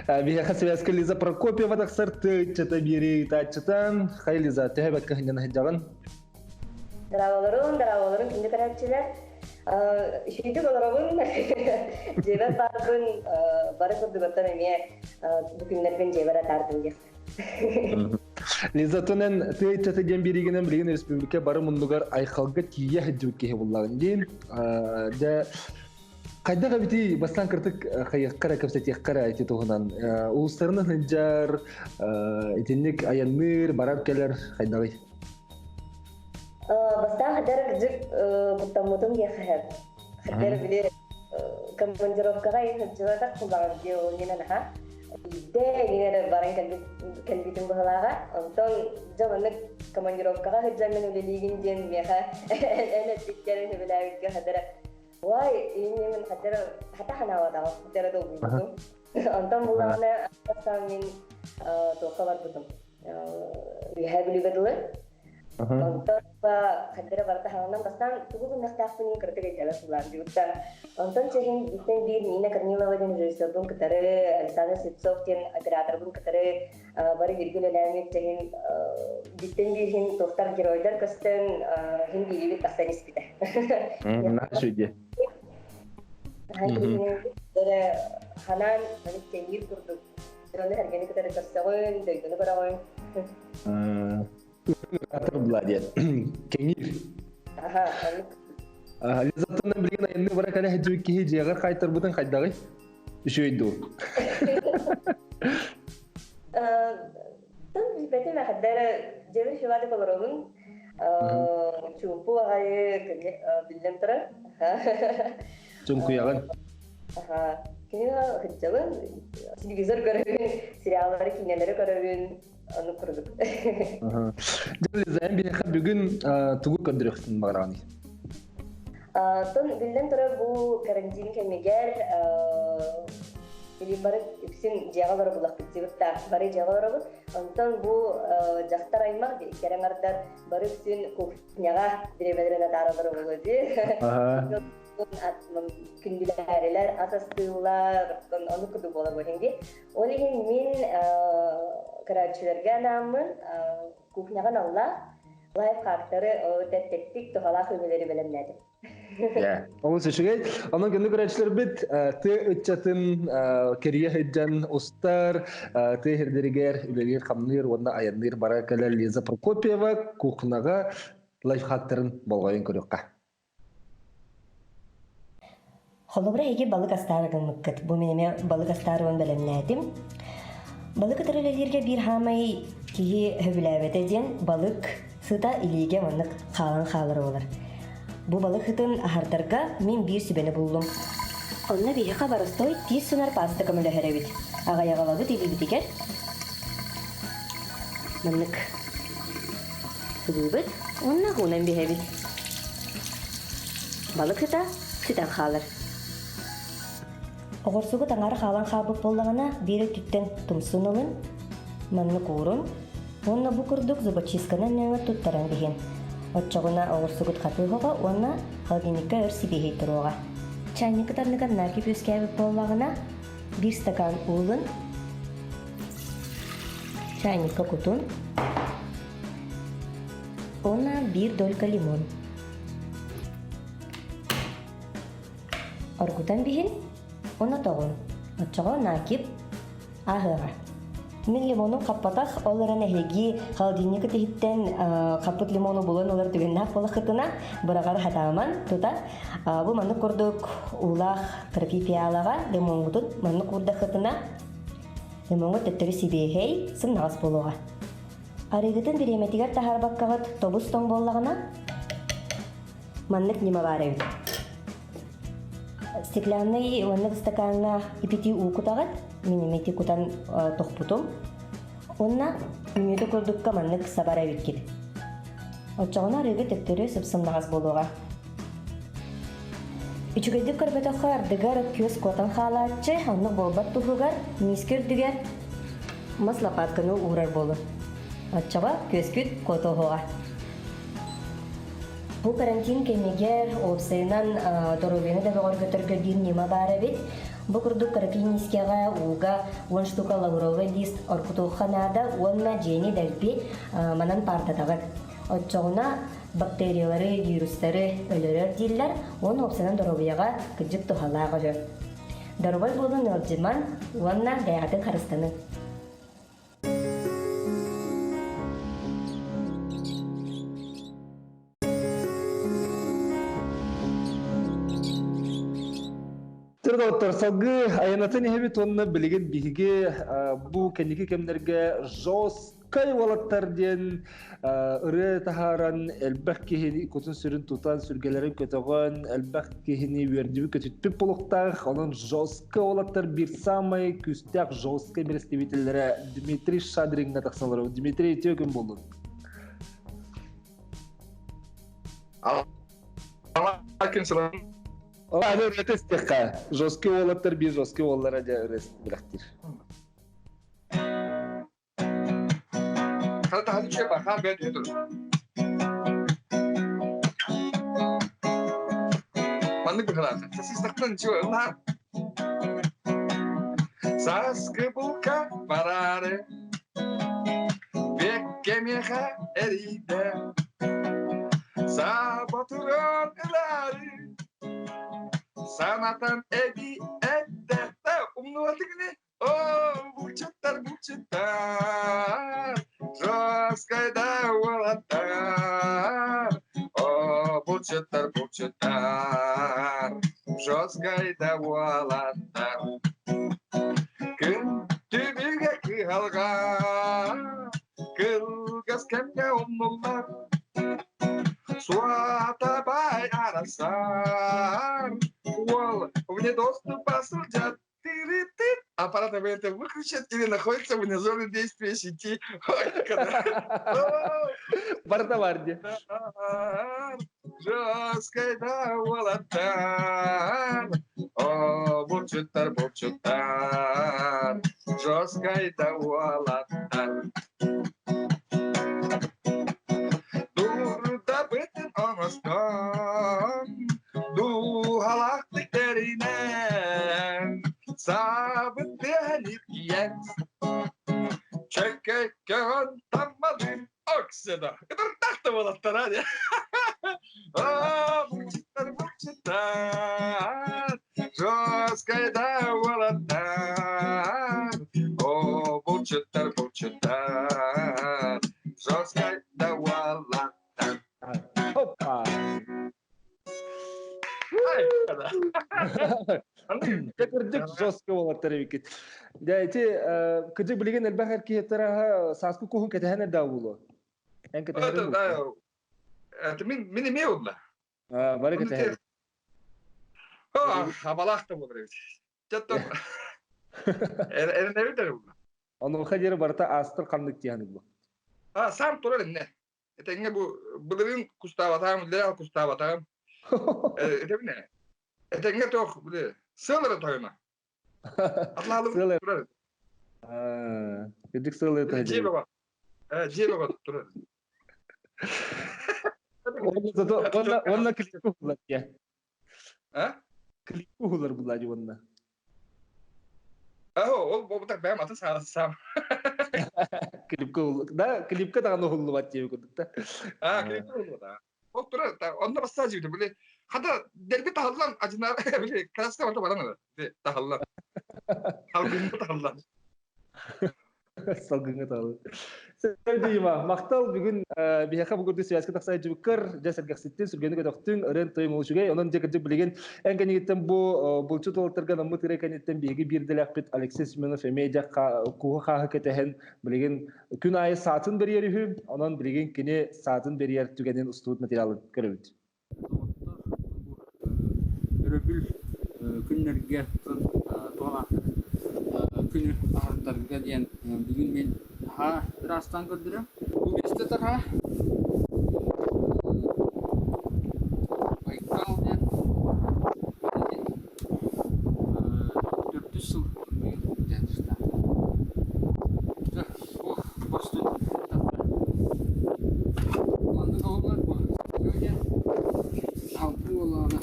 Биһиэхэ связка Лиза Прокопьева тахсар тыаччата биэрии ыытааччыта. Хай Лиза, төһө бэккэ сынньана сылдьаҕын? Здраволорун, здраволорун күндү көрөөччүлэр. Үчүгүйдүк олоробун. Дьиэбэр баарбын бары курдугуттан эмиэ бу күннэрбин дьиэбэр атаардым диэх. Лиза төнен тыа ыччата диэн бириигинэн билигин республика бары муннугар айхалга тиийэ сылдьыбыт киһи буллаҕын диин. Дьэ. Хайдах эбити бастаан кыртык хайыаххара кэпсэтиэххэрэ ити туһунан улуустарынан сылдьар итинник айанныыр барар кэлэр хайдаҕый? Бастаан хаддар кырдьык куттаммытым диэххэ Хаддар били командировкаҕа сылдьыбатах кулаҕым дии ол иннинэ наһаа биирдэ эҥин эрэ баран кэлбитим быһылааҕа. Онтон дьэ маннык командировкаҕа сылдьаммын үлэлиигин диэн миэхэ эн эппиккэр сөбүлээбиккэ хадара Уай, иннин хатара хата ханаабатаҕым, хатара долгуйбутум. Онтон буллаҕына бастаан мин туохха барбытым. Үөһээ Бүлүүгэ дылы. Онтон хатара барыта хаҥанан бастаан тугу гыныахтаахпын кыратык өйдөөбөт булаам дьуутта. Онтон чэһин бииртэн биир Нина Корнилова диэн режиссербун кытары, Александр Слепцов диэн операторбун кытары бары бииргэ үлэлээммит чэһин бииртэн биир иһин туохтар геройдар көстөн иһин биирибит тахсан испитэ. Наша Ханаан маннык тэҥиир курдук дьону эргэни кытары көрсөҕүн, дойдуну көрөҕүн. Атыр була диэн. Кэҥиир. Аха, оннук. Лизаттан билигин айанны бара кэлэ сылдьыбыт киһи дьиэҕэр хаайтарбытын хайдаҕый? Үчүгэй дуу? Тым билбэтим эһэрдэ дьиэбин шивадык олоробун. Чуумпу аҕайы биллэн турар. Чуҥкуйаҕын. Кини сылдьабын, телевизор көрөбүн, сериаллары, киинэлэри көрөбүн, ону курдук. Дьэ, биһиэхэ бүгүн тугу көрдөрүөхтүн баҕараҕыный? Тон биллэн турар бу карантин кэмигэр билим бары үксүн дьиэҕэ олоробуллахпыт дьыбыттаах бары дьиэҕэ олоробут. Онтон бу дьахтар аймах кэрэ аҥардар бары үксүн кухняҕа бириэмэлэрин атаараллар буолуо дии. Күндүлээрилэр ас астыыллар, ону курдук буолар буолуо дии. Ол иһин мин көрөөччүлэргэ анааммын кухняҕа аналлаах лайфхактары тэттик туһалаах өҥөлөрү бэлэмнээтим. Олус үчүгэй. Онон күндү көрөөччүлэрбит тыа ыччатын кэрийэ сылдьан устар, тыа сирдэригэр үлэлиир-хамныыр уонна айанныыр бара кэлэр Лиза Прокопьева кухняҕа лайфхактарын болҕойон көрүөххэ. Холобура, эһиги балык астаары гыммыккыт. Бу мин эмиэ балык астаарыбын бэлэмнээтим. Балык кытары үлэлииргэ биир хаамай киһи сөбүлээбэтэ диэн балык сыта илиигэ маннык хаалан хаалар буолар. Бу балык сытын аһардарга мин биир сүбэни буллум. Онно биһиэхэ боростуой тиис сунар пааста көмөлөһөр эбит. Аҕыйаҕалабыт илиибитигэр маннык Сыбыыбыт уонна уунан биһэбит. Балык сыта сүтэн хаалар. Оҕурсугу таҥара хаалан хаалбыт буоллаҕына, биир өттүттэн тумсун ылын, маннык уурун уонна бу курдук зубочистканан нөҥөр туттаран биһин. Оччоҕуна оҕурсугут хатыы оһоҕо уонна холодильникка өр сибиэһэй туруоҕа. Чайниккыт анныгар накипь үөскээбит буоллаҕына, биир стакан уулун, чайникка кутун, Уонна биир долька лимон. Оргутан биһин, уонна тоҕун. Оччоҕо накип ааһыаҕа. Мин лимонум хаппатах, ол эрэн эһиги холодильникыт иһиттэн хаппыт лимону булан ылар түгэннээх буолаххытына, быраҕар хатааман тута бу маннык курдук уулаах кыракый пиалаҕа лимоҥҥутун маннык уурдаххытына, лимоҥҥут төттөрү сибиэһэй, сымнаҕас буолуоҕа. Арыыгытын бириэмэтигэр таһаарбаккаҕыт тобус тоҥ буоллаҕына, маннык ньыма баар эбит. Стеклянный уонна ыстакааҥҥа ипитии уу кутаҕыт, мин имити кутан тохпутум. Уонна мүнүүтэ курдукка маннык сабар эбиккит. Оччоҕуна арыыга төттөрү сып-сымнаҕас буолуоҕа. Үчүгэйдик көрбөтөххө ардыгар күөс куотан хаалааччы, оннук буолбат туһугар миискэ үрдүгэр мас лопатканы уурар буолун. Оччоҕо күөскүт куотуоһуоҕа. Бу карантин кэмигэр уопсайынан доруобуйаны да бөҕөргөтөргө биир ньыма баар эбит. Бу курдук кыракый миискэҕэ ууга уон штука лавровый лист оргутуохха наада уонна дьиэни дэлби манан паартатаҕыт. Оччоҕуна бактериялары, вирустары өлөрөр дииллэр уонна уопсайынан доруобуйаҕа кырдьык туһалаах үһү. Доруобай буолун ыалдьыман уонна бэйэҕитин харыстаныҥ. Доҕоттор, салгыы айанатын иһэбит уонна билигин биһиги бу кэнники кэмнэргэ жесткай уолаттар диэн ырыа таһааран элбэх киһини кутун-сүрүн тутан, сүргэлэрин көтөҕөн, элбэх киһини үөрдүбүт көтүппүт буолуохтаах. Онон жесткай уолаттар биир саамай күүстээх жесткай представителлэрэ Дмитрий Шадриҥҥа тахсаллар. Дмитрий, үтүө күн буоллун. Аны ырыата истиэххэ. Жесткий уолаттар биир жесткий уоллара дьэ ырыа билэхтиир. Маннык быһалаата. Сасыстахтан чуо ыллаар. Сааскы булка бараары Бекке миэхэ эрийдэ Саботуран ылаары Санатан эбии эттэ Умнубатык ини О, булчуттар, булчуттар Жесткайда уолаттар О, булчуттар, булчуттар Жесткайда уолаттар Күн түбүгэ кыһалҕа Кылгас кэмҥэ умнуллар Суотабай арахсар Уол вне доступа сылдьар Ты-ры-ты. Аппарат это выключен или находится вне зоны действия сети. Барда бар дии. Жесткайда уолаттар, О, булчуттар, булчуттар, Жесткайда уолаттар. Дурдабытын оҥостон, Дууһалаахтык тэринэн, Саабыт тыаһан иргийэн, Чөкөкөҕөн таммалыы оксена. Ытыртах да буолаттара дии. Аа, булчуттар, булчуттар, жесткайда уолаттар. О, булчуттар, булчуттар, жесткайда уолаттар. Опа! Дьэ кырдьык жестко уолаттар эбиккит. Дьэ ити кырдьык билигин элбэх эр киһиттэр сааскы куһун кэтэһэн эрдэҕэ буолуо. Эн кэтэһэриҥ буолуо. Мин мин эмиэ улла. Бары кэтэһэбит. Абалаах да буолар эбит. Чаттан эрэнэбит эрэ булла. Онуоха диэри барыта аастар ханнык диэхин бу. А сам турар инне. Этэҥҥэ бу былырыын кустаабатаҕым, үлэлээх кустаабатаҕым. Этэбинэ. Этэҥҥэ туох били сыал эрэ тойоно. Атлаалым турар. Кырдьык сыал эрэ Дьиэ бөҕө. Дьиэ бөҕө турар. Уонна уонна клип уһулар дьэ. А? Клип уһулар булла дьэ уонна. Оо, ол буолбутах бэйэм атын саам. Клипка да, клипка даҕаны уһуллубат диэби курдук да. А, клипка уһуллубат. Ол турар, онно бастаа жибите, били, хата дерби таһыллан, ажынар, били, краска барда баран ара, таһыллан. Салгыҥҥа таһыллан. Салгыҥҥа таһыллан. Сэрдиима, махтал бүгүн биһиэхэ бу курдук связка тахса дьыбыккар, дьэ сэргэхситтин, сүргэни көтөхтүҥ, ырыан тойон үчүгэй. Онон дьэ кырдьык билигин эн кэннигиттэн бу булчут уолаттарга наммыт ырыа кэнниттэн биһиги биирдэлээхпит Алексей Семенов эмиэ дьэ куһу хааһы кэтэһэн билигин күн аайы саатын бэрийэр үһү. Онон билигин кини саатын бэрийэр түгэнин устубут материалын көрөбүт. Доҕоттор, бу өрөбүл күннэргэ туох күнү аһардарга диэн бүгүн мин наһаа ыраастаан көрдөрөм. Бу миэстэ таһа Байкал диэн төрдүс сыл быйыл дьарыктаах. Маннык оҕолор бу алгыы буоллаҕына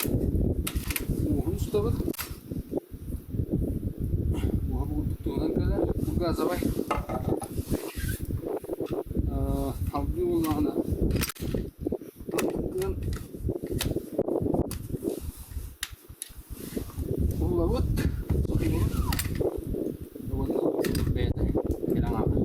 муоһун устабыт. Муоһа бу курдук туһунан кэлэр. Бу газовай. Алгыы буоллаҕына Уһулабыт, сотуйабыт уонна бэйэтэ кэлэн аҕалар.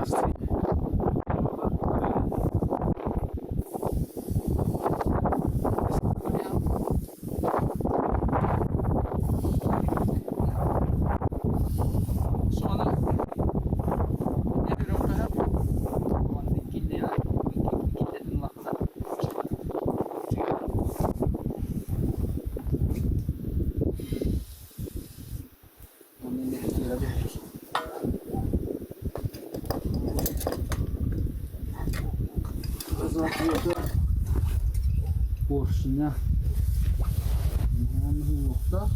Саастыы. Соны Поршня уохтаах.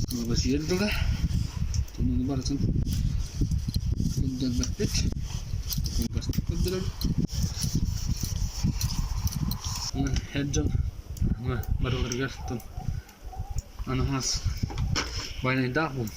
Кылабачыйар дыла Тунуну барытын көрдөрбөппүт. Кылгастык көрдөрөбүт. Эр дьон барыларыгар анаһаас байанайдаах буол.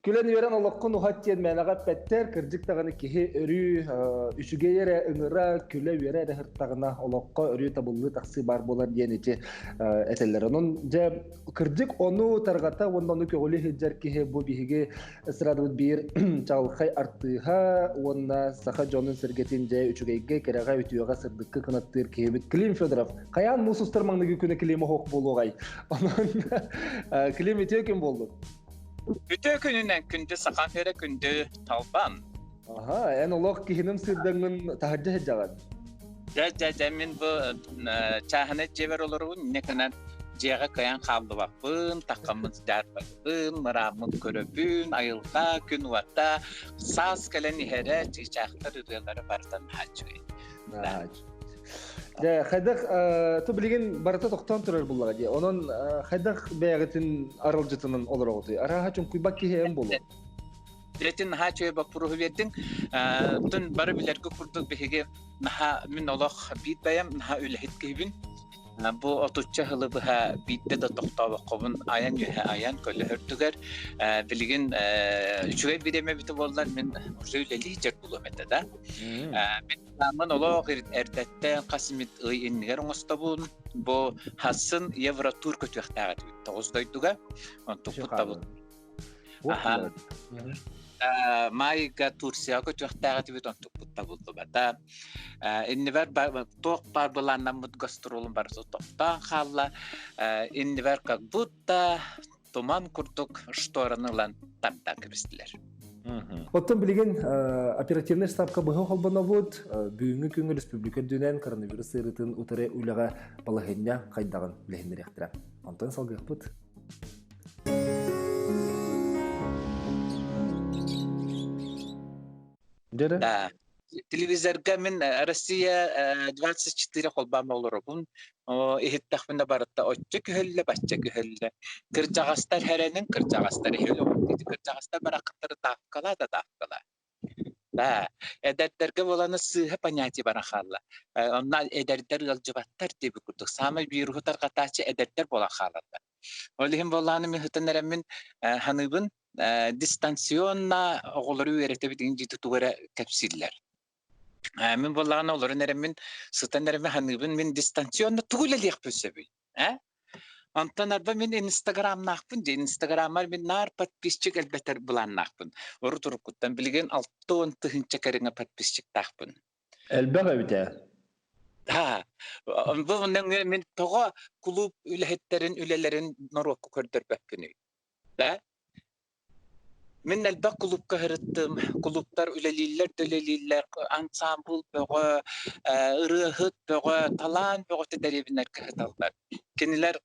Күлэн үөрэн олоххун уһат диэн мээнэҕэ эппэттэр, кырдьык даҕаны киһи өрүү үчүгэй эрэ ыҥыра, күлэ-үөрэ эрэ сыртаҕына олоххо өрүү табыллыы тахсыы баар буолар диэн ити этэллэр. Онон дьэ кырдьык ону тарҕата уонна ону көҕүлүү сылдьар киһи бу биһиги эстрадабыт биир чаҕылхай артыыһа уонна саха дьонун сэргэтин дьэ үчүгэйгэ, кэрэҕэ, үтүөҕэ, сырдыкка кынаттыыр киһибит Клим Федоров. Хайаан муус устар маҥнайгы күнэ Клим оһох буолуоҕай? Онон Клим үтүө күн буоллун. Үтүө күнүнэн күндү саха сирэ күндү талбан. Аха, эн олох киһиним сырдаҥын таһырдьа сылдьаҕын. Дьэ, дьэ, дьэ, мин бу чааһынай дьиэбэр олоробун, инньэ гынан дьиэҕэ кыайан хааллыбаппын, таххаммын сдьаарбаппын, мырааммын көрөбүн, айылҕа, күн уота, саас кэлэн иһэрэ, чыычаахтар ырыалара барытын наһаа үчүгэй. Дьэ, хайдах ту билигин барыта тохтоон турар буллаҕа дии. Онон хайдах бэйэҕитин аралдьытынан олороҕутуй? Арааһа чуҥкуйбат киһи эн буолуо. Билэтин наһаа үчүгэй боппуруоһу биэрдиҥ. Тун бары билэргэ курдук биһиги наһаа мин олох биир бэйэм наһаа үлэһит киһибин. Бу отучча сылы быһа биирдэ да тохтообоккобун айан үөһэ айан көлөһөрдүгэр билигин үчүгэй бириэмэ эбитэ буоллар мин уже үлэлии дьэр булуом этэ да. Мин Мин олох эрдэттэн хас эмит ый иннигэр оҥостобун. Бу хассын Евротур көтүөхтээх этибит тоҕус дойдуга. Онтукпут табыл. Аха. Майга Турцияға көтүөхтээх этибит, онтукпут табыллыбата. Иннибэр туох баар былааннаммыт гастролум барыта тохтоон хаалла. Иннибэр как будто туман курдук штораны ылан тардан кэбистилэр. Оттон билигин оперативнай штабка быһа холбонобут. Бүгүҥҥү күҥҥэ республика үрдүнэн коронавирус ыарыытын утары үлэҕэ балаһыанньа хайдаҕын билиһиннэриэхтэрэ. Онтон салгыахпыт. Дьэрэ? Да. Телевизорга мин Россия 24 холбаан олоробун. Иһиттэхпинэ барыта оччо күһөллө, бачча күһөллө. Кырдьаҕастар хэрэнин, кырдьаҕастар иһил кырдьаҕастар бараххаттары тааккалаа да тааккалаа. Да, эдэрдэргэ буоланы сыыһа понятие баран хаалла. Онно эдэрдэр ыалдьыбаттар диэбит курдук. Саамай вируһу тарҕатааччы эдэрдэр буолан хаалаллар. Ол иһин буоллаҕына мин сытан эрэммин саныыбын дистанционно оҕолору үөрэтэбит иҥин дии тугу эрэ кэпсииллэр. Мин буоллаҕына олорон эрэммин сытан эрэммин саныыбын мин дистанционно тугу үлэлиэхпин сөбүй? Э? Онтон арба мин инстаграмнаахпын дии. Инстаграммар мин наар подписчик элбэтэр былааннаахпын. Урут уруккуттан билигин 60 тыһыынча кэриҥэ подписчиктаахпын. Элбэх эбит ээ. Да, бу мин тоҕо кулууп үлэһиттэрин үлэлэрин норуокка көрдөрбөппүнүй? Да? Мин элбэх кулуупка сырыттым. Кулууптар үлэлииллэр да үлэлииллэр. Ансаамбыл бөҕө, ырыаһыт бөҕө, талаан бөҕөтө дэриэбинэлэргэ сыталлар. Кинилэр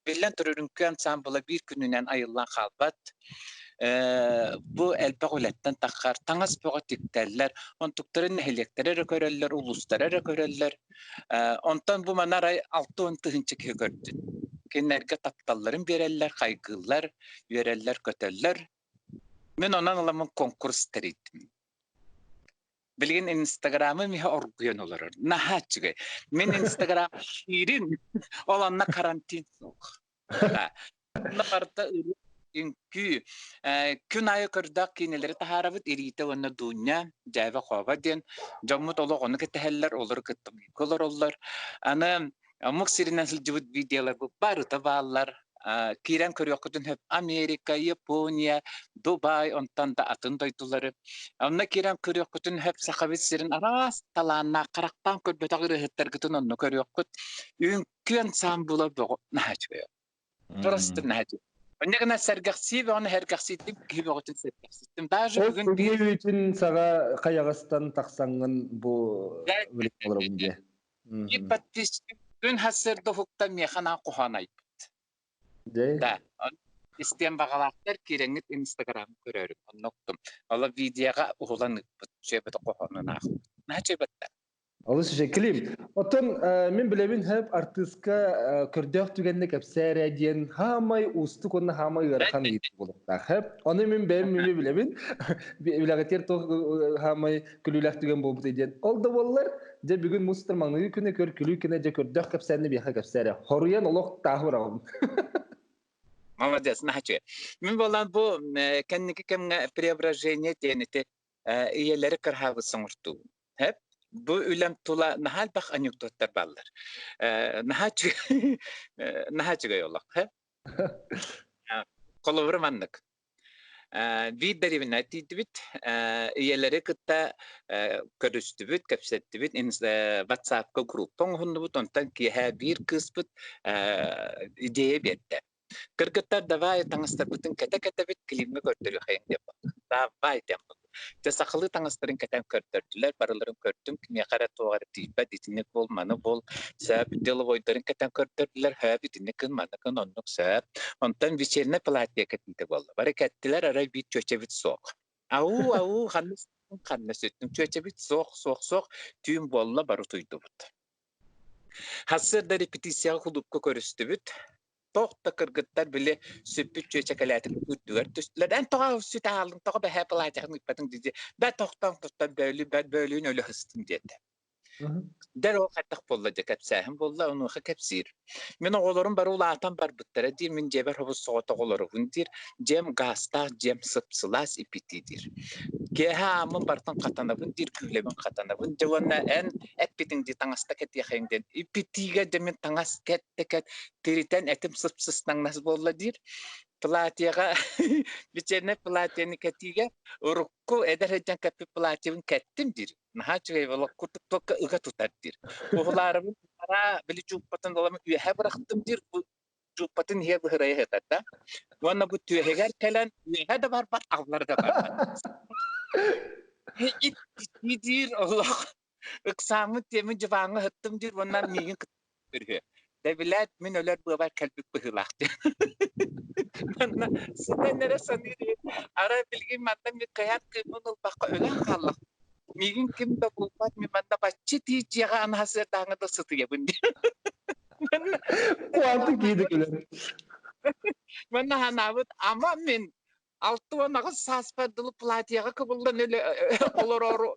биллэн турар үҥкүү ансаамбыла биир күнүнэн айыллан хаалбат. Бу элбэх үлэттэн таххар, таҥас бөҕө тиктэллэр, онтуктарын нэһилиэктэрэ эрэ көрөллөр, улуустара эрэ көрөллөр. Онтон бу маны арай 60 тыһыынча киһи көрдүн. Кинилэргэ тапталларын биэрэллэр, хайгыыллар, үөрэллэр-көтөллөр. Мин онон ыламмын конкурс тэрийдим. Билигин Инстаграмым иһэ оргуйан олорор. Наһаа үчүгэй. Мин Инстаграм киирин, ол онно карантин суох. Онно барыта ырыа, үҥкүү. Күн аайы көрдөөх киинэлэри таһаарабыт Ириитэ уонна Дуня, Дьээбэ-Хообо диэн. Дьоммут олох ону кэтэһэллэр, олору кытта олороллор. Аны омук сиринэн сылдьыбыт видеоларбыт барыта бааллар. Киирэн көрүөххүтүн сөп Америка, Япония, Дубай, онтон да атын дойдулары. Онно киирэн көрүөххүтүн сөп Сахабыт сирин араас талааннаах харахтаан көрбөтөх ырыаһыттаргытын онно көрүөххүт. Үҥкүү ансаамбыла бөҕө наһаа үчүгэй. Просто наһаа үчүгэй. Онно гына сэргэхсии бөҕөнү сэргэхсийтим, киһи бөҕөтүн сэргэхситтим. Даже бүгүн Ол үүтүн саҕа хайаҕастан тахсаҥҥын бу билик олоробун дии. Биир подписчик күн сарсыарда уһуктан миэхэ анаан хоһоон айбыт. Да, истиэн баҕалаахтар киирэҥҥит инстаграм көрөөрүҥ, онно уктум. Ола видеоҕа уһулан ыыппыт, үчүгэйбэтэ хоһоонун аахпыт. Наһаа үчүгэйбэттэр. Олус үчүгэй. Клим, оттон мин билэбин хөп артыыска көрдөөх түгэнне кэпсээрэ диэн хаамай уустук уонна хаамай ыарахан ыйытыы буолуохтаах. Хөп. Ону мин бэйэм мими билэбин. Билэҕитиэр туох хаамай күлүүлээх түгэн буолбутай диэн. Ол да буоллар, Дьэ бүгүн мустар маҥнайгы күнэ көр күлүү күнэ дьэ көрдөөх кэпсээнни биэхэ кэпсээрэ. Хоруйан олох тааһы быраҕабын. Молодец, наһаа Мин буолан бу кэнники кэмҥэ преображение диэн ити ийэлэри кырһаабыт соҥуртуубун. Хэп? Бу үлэм тула наһаа элбэх анекдоттар бааллар. Наһаа наһаа үчүгэй олох. Хэп? Холобура маннык. Биир дэриэбинэ тиийдибит, ийэлэри кытта көрүстүбүт, кэпсэттибит, WhatsApp-ка группа оҥоһуннубут, онтон киэһэ биир кыыспыт идея биэрдэ. Кыргыттар давай таҥастарбытын кэтэ-кэтэбит, климҥэ көрдөрүөхэйиҥ диэн буолла. Давай диэн буолла. Дьэ сахалыы таҥастарын кэтэн көрдөрдүлэр, барыларын көрдүм, кимиэхэ эрэ туох эрэ тиийбэт, итинник буол, маны буол, сөп, деловойдарын кэтэн көрдөрдүлэр, сөп, итинник гын, маны гын, оннук сөп. Онтон вечернэй платье кэтиитэ буолла. Бары кэттилэр, арай биир чүөчэбит суох. Ау, ау, ханна сүттүҥ, ханна сүттүҥ, чүөчэбит суох, суох, суох, түүн буолла, бары утуйдубут. Сарсыарда репетицияҕа кулуупка көрүстүбүт. Туох да кыргыттар били сүппүт чүөчэкэлээтин үрдүгэр түстүлэр. Эн тоҕо сүтэ хааллыҥ, тоҕо бэһээ платьяҕын ыыппатыҥ дии. Бэ тохтон тохтон бөөлүү бөөлүүн өлө сыстым диэтэ. Дэр ол хайдах буолла дьэ кэпсээһин буолла, онуоха кэпсиир. Мин оҕолорум бары улаатан барбыттара диир, мин дьиэбэр хобус соҕотох олоробун диир, дьиэм гаастаах, дьиэм сып-сылаас ипитии диир. Киэһэ ааммын бартан хатанабын диир, күүлэбин хатанабын дьэ уонна эн эппитиҥ дии таҥаста кэтиэхэйиҥ диэн ипитиигэ дьэ мин таҥас кэт да кэт тиритэн этим сып-сыстаҥнас буолла диир. Платьеҕа вечернэй платьены кэтиигэ урукку эдэр сылдьан кэппит платьебын кэттим диир. Наһаа үчүгэй буолла курдук туокка ыга тутар диир. Уһулаарыбын араа били чууппатын ыламын үөһэ бырахтым диир. Бу чууппатын иһэ быһырайа сытар да. Уонна бу түөһүгэр кэлэн үөһэ да барбат, аллара да барбат. Ит диир олох ыксааммыт диэмин дьыбааҥҥа ыһыттым диир уонна миигин кытта көрүһүө. Дэбилээт мин өлөр быабар кэлбит быһыылаах диэн. Манна сытан эрэ саныыр арай билигин манна мин кыайан кыыммын ылбакка өлөн хааллах. Миигин ким да булбат, мин манна бачча тии дьиэҕэ анаһа сыардааҥҥа да сытыйабын диэн. Манна Куанты кииди күлэн. Манна ханаабыт ама мин 68 сааспар дылы платьеҕа кыбыллан өлө олороору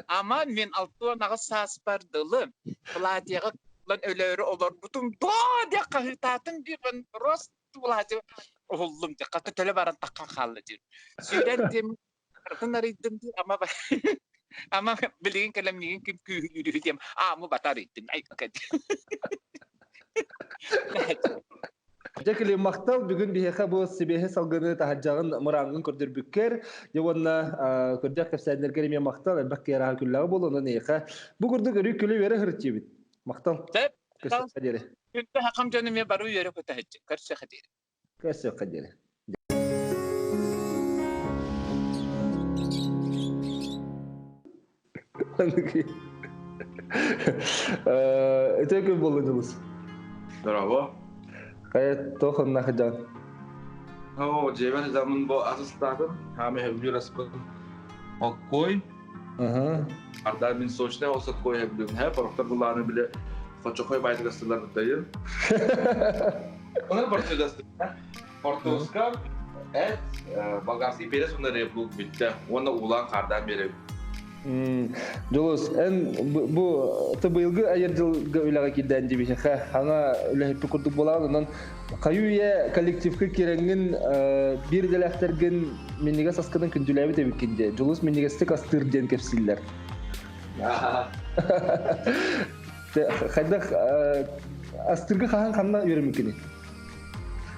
Ама мин 68 сааспар дылы платьеҕа кыбыллан өлөөрү олорбутум доо диэн хаһыытаатым диир просто платье уһуллум диир хата төлө баран таххан хаалла диир сүүрэн диэм барытын арыйдым диир ама ама билигин кэлэн миигин ким күүһүлүүрү диэм аамы бата арыйдым айка Дьэ кили махтал бүгүн биһиэхэ бу сибиэһи салгыны таһырдьаҕын мырааҥҥын көрдөрбүккэр дьэ уонна көрдөөх кэпсээннэргэр эмиэ махтал элбэх киһи арааһа күллэҕэ буолуо онон эйиэхэ бу курдук өрүү күлэ үөрэ сырыттыыбыт махтал көрсүөххэ диэри Күндү хакам дьону эмиэ бары үөрэ көтө сылдьын көрсүөххэ диэри көрсүөххэ диэри Үтүө күн буолла Дьулус. Здорово. Хайа туох онно сылдьаҕын? Оо, дьиэбэр сылдьаммын бу ас астаатым. Хаамай сөбүлүүр аспын холкуой. Арда мин сочный ол соккой сөбүлүүм. Хэ, порохтор былааны биле. Хочохой байтык астылар быттайын. Онон борчудастык. Хортуоска, эт, болгарский перец уонна реплук бүттэ. Уонна уулаан хаардаан биэрэбит. Дьулус, эн бу быйылгы айар дьылга үлэҕэ киирдээн дибиһэхэ хаҥа үлэһиппит курдук буолаҕын, онон хайыы-үйэ коллективка киирэҥҥин биир идэлээхтэргин минньигэс аскытын күндүлээбит эбиккин дии. Дьулус минньигэстик астыыр диэн кэпсииллэр. Хайдах астыырга хаһан ханна үөрэммиккиний?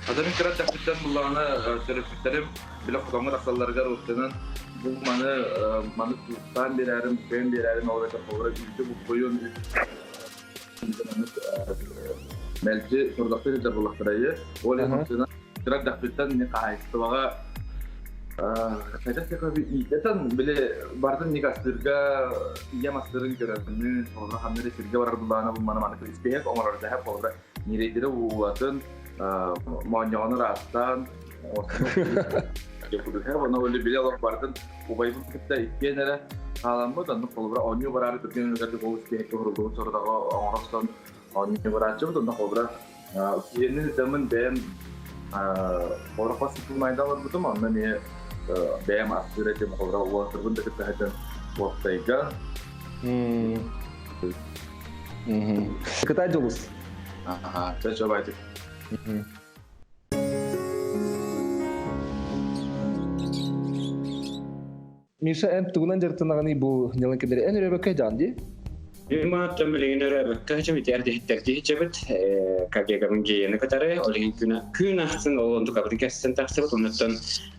Ата мин кыра эрдэхпиттэн буллаҕына төрөппүттэрим бile хотоҥҥо тахсалларыгар уттанан бу маны маны туустаан биэрээрим, буккуйан биэрээрим ол эбэтэр холобура үүтү буккуйун мэлдьи сорудахтыы сылдьар буоллахтарайы. Ол иһин уттанан кыра эрдэхпиттэн мин хаһаайыстыбаҕа хайдах иитэтэн били барытын ник астыырга ийэм астыырын көрөммүн, холобура ханна эрэ сиргэ барар буллаҕына бу маны маны испиэһэк оҥорор дэһэ холобура ньирэйдэри уулатын моонньоҕону ыраастаан ону өлү били олох барытын убайбын кытта иккиэн эрэ хааламмыт оннук холобура оонньуу бараары түргэн үлүгэрдик ол испиэһэккэ уһуруллубут сорудаҕы оҥоро охсон оонньуу барааччыбыт онно холобура киһини ыдамын бэйэм холобура хос майда олорбутум онно эмиэ бэйэм астыыр этим холобура уолаттарбын да кытта сылдьан уоптайга Кытай дьолус. Аха, чэ чэ байтык. Миша, эн тугунан дьарыктанаҕыный бу ньылан кэмнэри? Эн өрөбөккө дьаан дии? Мин билигин өрөөбөккө сылдьабыт, эрдэһиттэрдии сылдьабыт, коллегабын Геяны кытары, ол иһин күн күн ахсын ол онтукабытын кэссэн тахсыбыт, оннуттан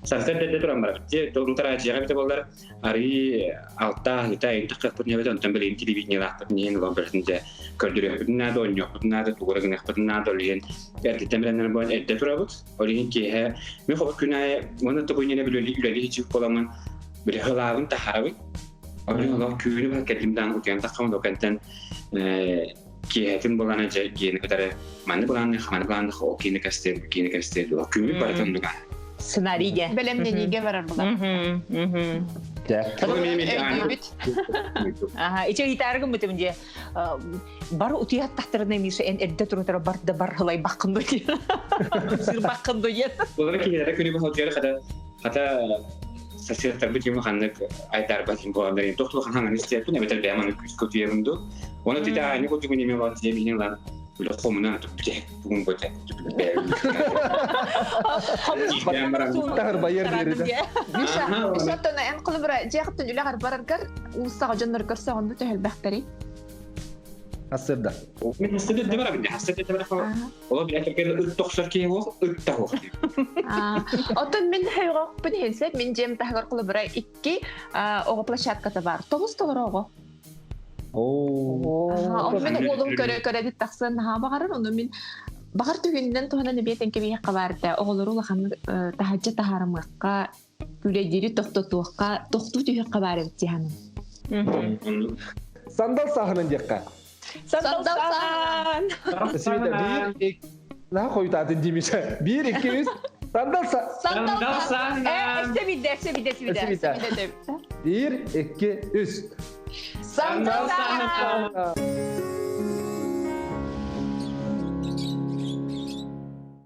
сарсыарда эрдэ туран барабыт. Толун тараадьыйаҕа эбитэ буоллар, арыы алта ыта айын таххыахпытын эбэтэ, онтон билигин телевидениелаахпытын иһин улам барытын дьэ көрдөрүөхпүтүн наада, оонньуохпутун наада, тугу эрэ гыныахпытын наада, ол иһин эрдэттэн бэлэмнэнэн буолан эрдэ турабыт. Ол иһин киэһэ мин хобот күн аайы уонна тобу иннинэ үлэлии сылдьыбыт буоламмын, били хылаабын таһаарабын. Ол олох түүнү быһа кэллим даҕаны утуйан таххабын, ол кэнтэн киэһэтин буолан дьэ гиэни кытары манны былаанныах, маны былаанныах, ол киини кэстиэ, бу киини кэстиэ дуо. Күммүт барыта оннук аа. Сценарийге. Бэлэмнэниигэ барар була. Өйдүүбүт. Аха, иче ыйтаарыгым бутум дьэ. Бар утуйаттахтарына Миша эн эрдэ турутара бар да бар хылай баккын до диэн. Сыр баккын до диэн. Олары киһилэрэ күнү быһа утуйар хата хата соседтарбыт юм ханнык айдарбат им буоланнар тохтуу хаһан истиэппин эбэтэр бэйэм аны күүскэ утуйабын дуу. Оны тите аайны курдук неме бар дьиэ биһин лан үлэ хомунан бүтэ бүгүн бөтэ Тахыр байар диэри. Миша, Миша тона эн кылыбыра дьиэхтэн үлэҕэр бараргар уулуссаҕа дьоннор көрсөҕүн төһөлбөхтөрүй? Ассырда. Мен хастыды да барабын хастыды да барабын. Ола билэ ыт тохсор киһи буох, ыт та хуох. Оттон мин хойгохпун хинсеп, мин дьиэм таһыгар кылыбыра икки оҕо площадката бар. Тоҕус толору оҕо. Ону мин уолум көрө-көрө дит тахсан наһаа баҕарар, ону мин баҕар түгүнүнэн туһанан эбиэтэн кэбиһиэххэ баарда. Оҕолору улаханнык таһырдьа таһаарымыахха, күлэйдири тохтотуохха, тохтуу түһүөххэ баар эбит дии саныым. Сандал сааһынан диэххэ. Сандал сааһынан! Света, биир, Наһаа хойутаатын дии Биир, икки, үс. Сандал Сандал сааһынан! Өссө биирдэ, өссө биирдэ, өссө биирдэ. Биир, икки, үс. Сандал сааһынан!